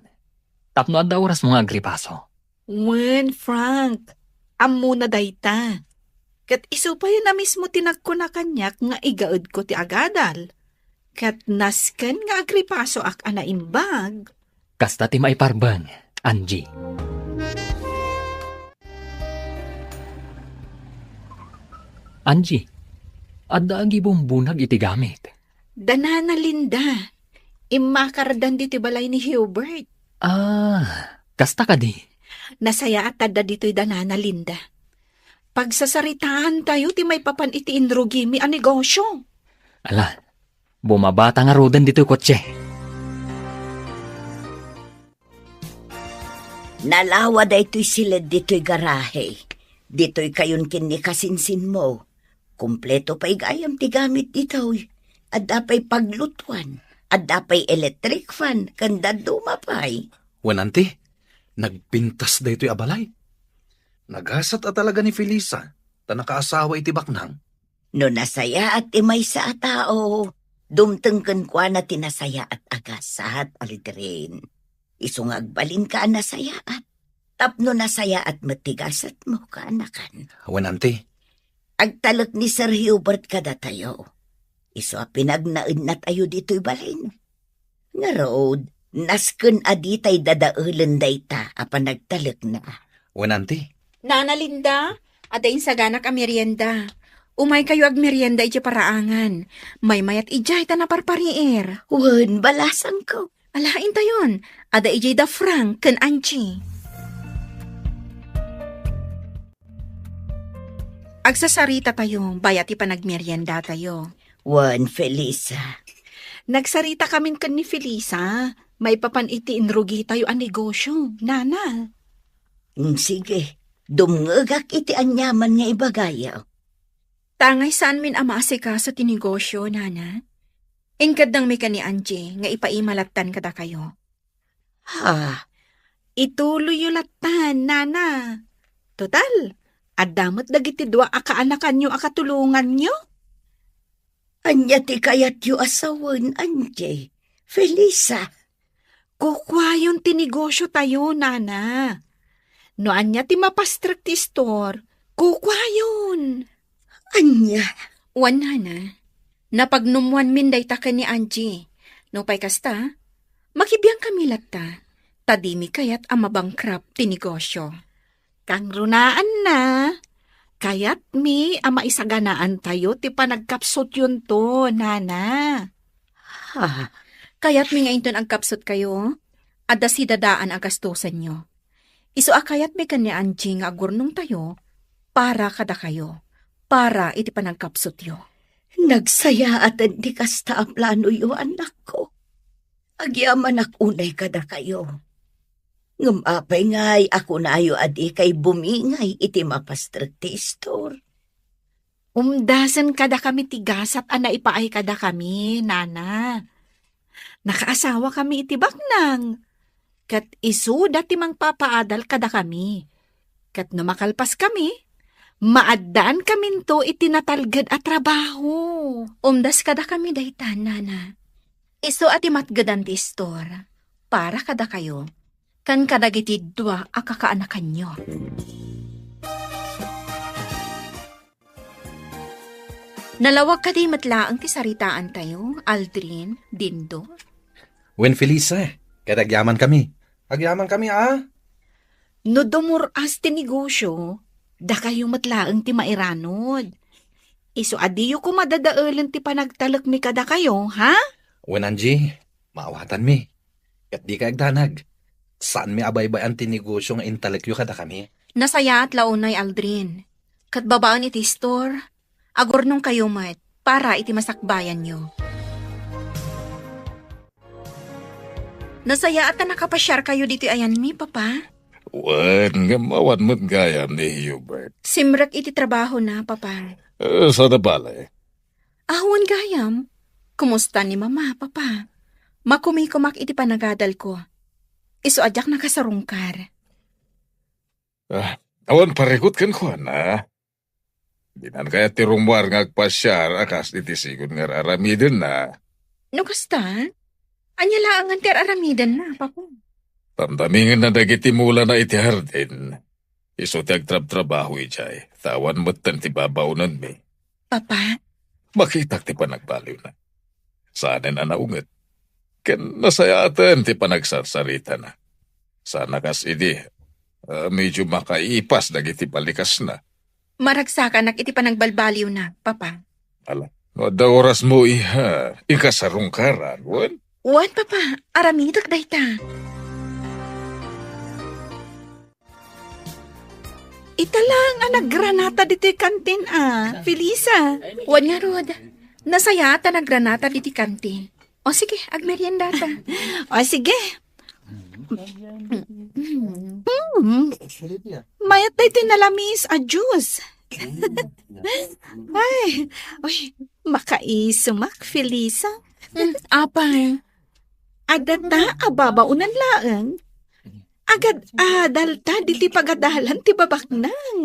Tapno adda orasmo nga agripaso. Wen, Frank. Ammona dayta. Ket isu pay a mismo ti nagkuna kaniak nga igaedko ti agadal. Ket nasken nga agripasoak a naimbag. Kasta ti maiparbeng, Angie. Angie, adda agibumbunag iti gamit. Da Nana Linda, immakardan ditoy balay ni Hubert. Ah, kasta kadi? Nasayaat adda ditoy da Nana Linda. Pagsasaritaantayo ti maipapan iti inrugimi a negosyo. Ala, bumabata ngaruden ditoy kotse. Nalawa daytoy siled ditoy garahe. Ditoy kayon ken ni kasinsinmo. Kompleto pay gayam ti gamit ditoy. Adda pay paglutuan, adda pay electric fan, ken dadduma pay. Wen, anti, nagpintas daytoy a balay. Nagasat a talaga ni Felisa, ta nakaasawa iti baknang. No nasayaat ti maysa a tao, dumteng kenkuana ti nasayaat a gasat, Aldrin. Isu nga agbalinka a nasayaat, tapno nasayaat met ti gasatmo, kaanakan. Wen, anti. Agtalek ni Sir Hubert kadatayo. Isu a pinagnaednatayo ditoy balayna. Ngarud, nasken a ditay dadaelen dayta a panagtalekna. Wen, anti. Nana Linda, adda insaganak a merienda. Umaykayo agmerienda iti paraangan. Maymayat idiay ta naparpariir. Wen, balasangko. Ala, intayon. Adda idiay da Frank ken Angie. Agsasarita tayo, bayat ti panagmerienda tayo. Wen, Felisa. Nagsarita kamin ken ni Felisa, maipapan iti inrugitayo a negosyo, Nana. Mm, sige, dumngegak iti aniaman nga ibagayo. Tangay saanmin a maasikaso ti negosyo, Nana. Inkeddengmi ken ni Angie nga ipaima lattan kadakayo. Ha? Ituloyyo lattan, Nana. Total, adda met dagiti dua a kaanakanyo a katulonganyo. Ania ti kayatyo a sawen, Angie? Felisa. Kukuayon ti negosyo tayo, Nana. No ania ti mapastrek ti istor, kukuayon. Ania? Wen, Nana. Napagnumoanmin dayta ken ni Angie. Nupay kasta, makibiangkami latta, ta dimi kayat a mabankrupt ti negosyo. Kangrunaanna, kayatmi a maisaganaantayo ti panagkapsutyonto, Nana. Ha? Kayatmi nga inton agkapsutkayo, adda sidadaan a gastusenyo. Isu a kayatmi ken ni Angie nga agurnongtayo para kadakayo, para iti panagkapsutyo. Nagsayaaten ti kasta a planoyo, anakko. Agyamanak unay kadakayo. Ngem apay ngay a kunayo a dikay bumingay iti mapastrek ti istor? Umdasen kadakami ti gasat a naipaay kadakami, Nana. Nakaasawakami iti baknang, ket isuda ti mangpapaadal kadakami. Ket no makalpaskami, maaddaankaminto iti natalged a trabaho. Umdas kadakami dayta, Nana. Isu a ti matgedan ti istor para kadakayo ken kadagiti dua a kakaanakanyo. Nalawag kadi met laeng ti saritaantayo, Aldrin, Dindo? Wen, Felisa, ket agyamankami. Agyamankami, a? No dumur-as ti negosyo, dakayo met laeng ti mairanod. Isu a diyo koma dadaelen ti panagtalekmi kadakayo, ha? Wen, Angie, maawatanmi. Ket dikay agdanag. Saanmi a baybay-an ti negosyo nga intalekyo kadakami. Nasayaat la unay, Aldrin. Ket babaen iti istor, agurnongkayo met para iti masakbayanyo. Nasayaat a nakapasiarkayo ditoy ayanmi, Papa. Wen, ngem awan met gayam ni Hubert. Simrek iti trabahona, Papa. Eh, saan a bale? Awan gayam. Kumusta ni Mama, Papa? Makumikumak iti panagadalko. Isu a diak nakasarungkar. Ah, awan parikut kenkuana. Dinan kayat ti rummuar nga agpasiar a kas iti sigud nga ar-aramidenna. No kasta, ania laengen ti ar-aramidenna, Papa? Tamtamingenna dagiti mulana iti hardin. Isu ti agtrabtrabaho idiay, ta awan metten ti babaonenmi. Papa? Makitak ti panagbaliwna. Saanen a naunget. Ken nasayaaten ti panagsarsaritana. Saan a kas idi, ah, medyo makaipas dagiti balikasna. Maragsakanak iti panagbalbaliwna, Papa. Ala, no adda orasmo, iha, inka sarungkaran, wen? Wen, Papa, aramidek dayta. Ita lang a naggranata ditoy kantin a, Felisa. Wen ngarud, nasayaat a naggranata ditoy kantin. O sige, agmeriendata. O sige. Hmm. Mayat daytoy nalamis a juice. Ay, uy, makaisumak, Felisa. Hmm, apay? Adda ta a babaonan laeng. Agad-adal ta ditoy pagadalan ti babaknang.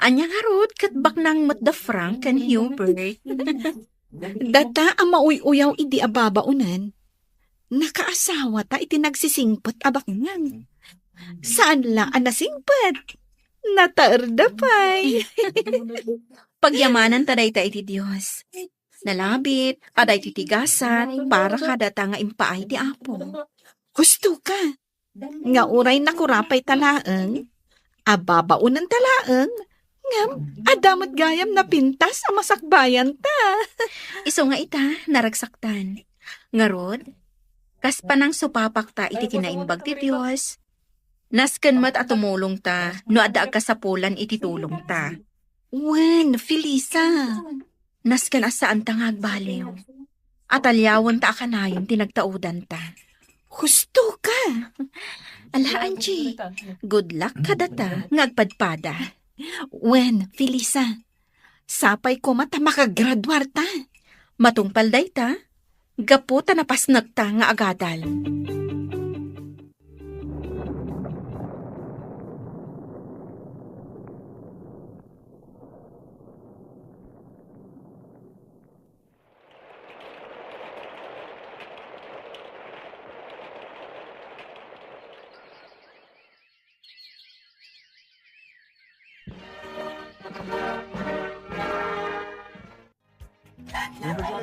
Ania ngarud ket baknang met da Frank ken Hubert? Data a mauy-uyaw idi a babaonan, nakaasawata iti nagsisingpet a baknang. Saan la a nasingpet? Nataerda pay. Pagyamanan ta dayta iti Dios. Nalabit a daytoy ti gasat para kadata nga impaay ti Apo. Husto ka, nga uray nakurapay ta laeng, a babaonan ta laeng, ngem adda met gayam napintas a masakbayan ta. Isu nga ita, naragsaktan. Ngarud, kas panangsupapakta iti kinaimbag ti Dios, nasken met a tumulongta no adda agkasapulan iti tulongta. Wen, Felisa. Nasken a saanta nga agbaliw. Ataliawenta a kanayon ti nagtaudanta. Husto ka! Ala, Angie, good luck kadata nga agpadpada. Wen, Felisa, sapay koma ta makagraduar ta. Matungpal dayta, gapu ta napasnekta nga agadal.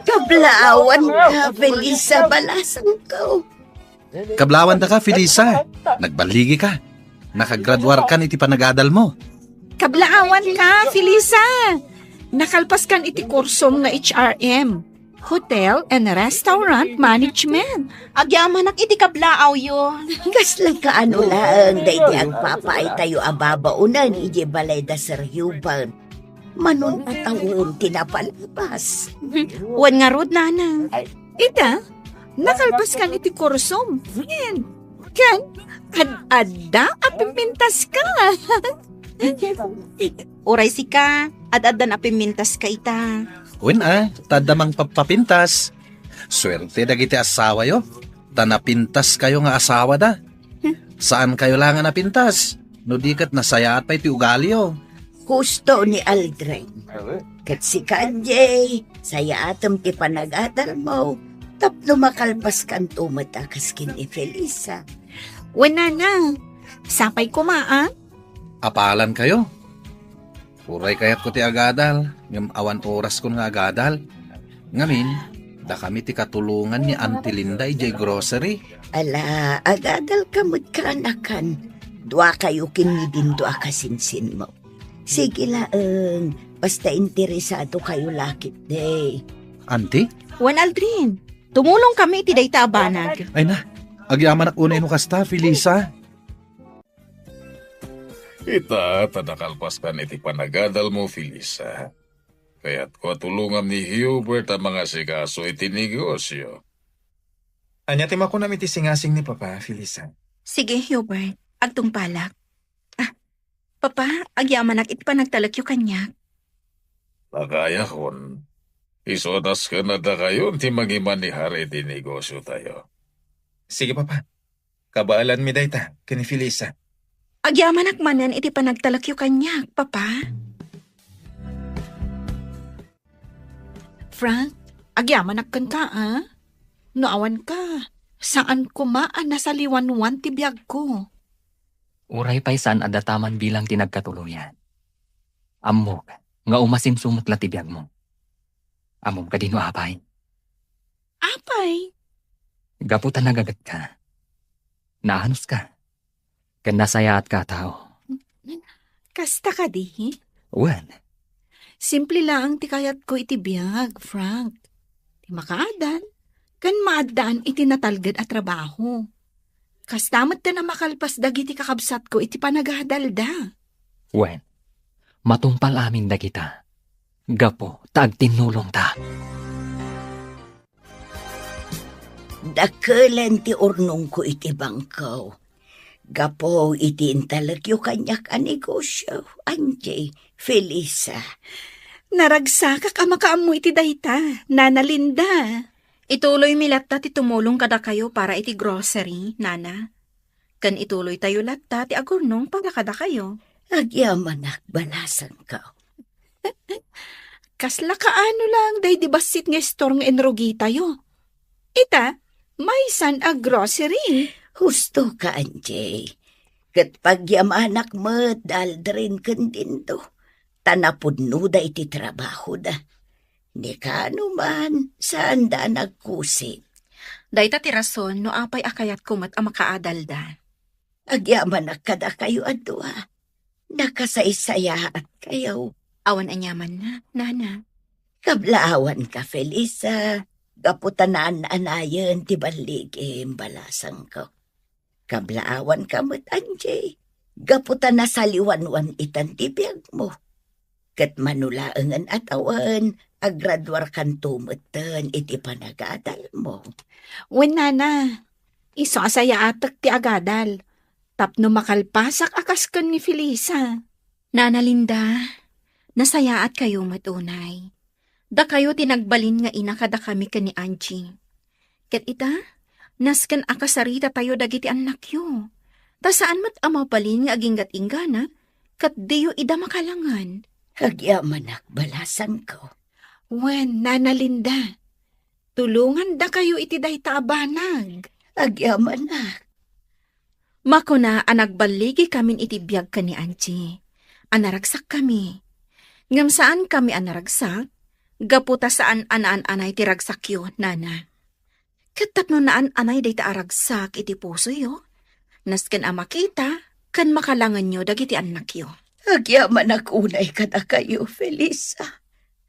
Kablaawan ka, Felisa, balasangko. Kablaawan ta ka, Felisa. Nagballigi ka. Nakagraduar kan iti panagadal mo. Kablaawan ka, Felisa. Nakalpas kan iti kursom nga H R M, Hotel and Restaurant Management. Agyamanak iti kablaawyo. Kasla kaano laeng daydi agpapaaytayo a babaonan idiay balay da Sir Hubert. Manon a tawen ti napalabas. Wen ngarud, Nana. Ita, nakalpas kan iti kursom. Wen, ken, ad-adda a pimpintas ka. Uray sika, ad-addan a pimpintas ka ita. Wen a, ta adda mangpapapintas. Suerte dagiti asawayo, ta napintas kayo nga asawada. Saan kayo la nga napintas, no di ket nasayaat pay ti ugaliyo. Husto ni Aldrin. Ket sika, Jay, sayaatem ti panagadalmo tapno makalpaskanto met a kas ken ni Felisa. Wen, Nana, sapay koma a. Apalan kayo. Uray kayatko ti agadal, ngem awan oraskon nga agadal. Ngamin, dakami ti katulongan ni Auntie Linda idiay grocery. Ala, agadalka met, kaanakan. Duakayo ken ni Dindo a kasinsinmo. Sige laeng, basta interesado kayo la ketdi. Auntie? Wen, Aldrin, tumulongkami iti dayta a banag. Ay na, agyamanak unay no kasta, Felisa. Ita, ta nakalpaskan iti panagadalmo, Felisa. Kayatko a tulongam ni Hubert a mangasikaso iti negosyo. Ania ti makunam iti singasing ni Papa, Felisa? Sige, Hubert. Agtungpalak. Ah, Papa, agyamanak iti panagtalekyo kaniak. Nagayakon, isu a tasken a dakayon ti mangimanehar iti negosyotayo. Sige, Papa. Kabaelanmi dayta ken ni Felisa. Agyamanak manen iti panagtalekyo kaniak, Papa. Frank, agyamanak kenka, a? No awanka, saan koma a nasaliwanwan ti biagko. Uray pay saan a dataman bilang ti nagkatuloyan. Ammok nga umasinso met la ti biagmo. Ammom kadi no apay? Apay? Gapu ta nagagetka. Naanuska. Ken nasayaatka a tao. Kasta kadi? Wen. Simple laeng ti kayatko iti biag, Frank. Ti makaadal, ken maaddaan iti natalged a trabaho. Kasta met ti makalpas dagiti kakabsatko iti panagadalda. Wen, matungpal amin dagita, gapu ta agtinnulongta. Dakelen ti urnongko iti bangko. Gapu iti intalekyo kaniak a negosio, Angie, Felisa. Naragsakak a makaammo iti dayta, Nana Linda. Ituloymi latta ti tumulong kadakayo para iti grocery, Nana. Ken ituloytayo latta ti agurnong para kadakayo. Agyamanak, balasangko. Kasla kaano lang daydi bassit nga istor nga inrugitayo. Ita, maysan a grocery. Husto ka, Angie. Ket pagyamanak met da Aldrin ken Dindo, ta napudnoda iti trabahoda. Ni kaano man, saanda a nagkusig. Dayta ti rason no apay a kayatko met a makaadalda. Agyamanak kadakayo a dua. Nakasaysayaatkayo. Awan aniamanna, Nana. Kablaawanka, Felisa, gapu ta naan-anayen ti balligim, balasangko. Kablaawanka met, Angie, gapu ta nasaliwanwan itan ti biagmo. Ket mano laengen a tawen, agraduarkanto metten iti panagadalmo. Wen, Nana, isu a sayaatek ti agadal, tapno makalpasak a kas ken ni Felisa. Nana Linda, nasayaatkayo met unay. Dakayo ti nagbalin nga ina kadakami ken ni Angie. Ket ita, nasken a kasaritatayo dagiti annakyo. Ta saan met a mabalin nga aginggat-inggana, ket diyo ida makalangen. Agyamanak, balasangko. Wen, Nana Linda, tulongandakayo iti dayta a banag. Agyamanak. Makuna a nagballigikamin iti biag ken ni Angie, a naragsakkami. Ngem saankami a naragsak, gapu ta saan a naan-anay ti ragsakyo, Nana. Ket tapno naan-anay dayta a ragsak iti pusoyo, nasken a makita ken makalangenyo dagiti annakyo. Agyamanak unay kadakayo, Felisa.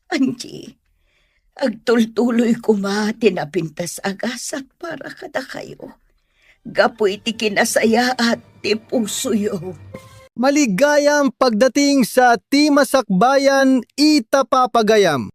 Angie, agtultuloy koma ti napintas a gasat para kadakayo, gapu iti kinasayaat ti pusoyo. Maligayam pagdating sa Ti Masakbayan Ita Papagayam.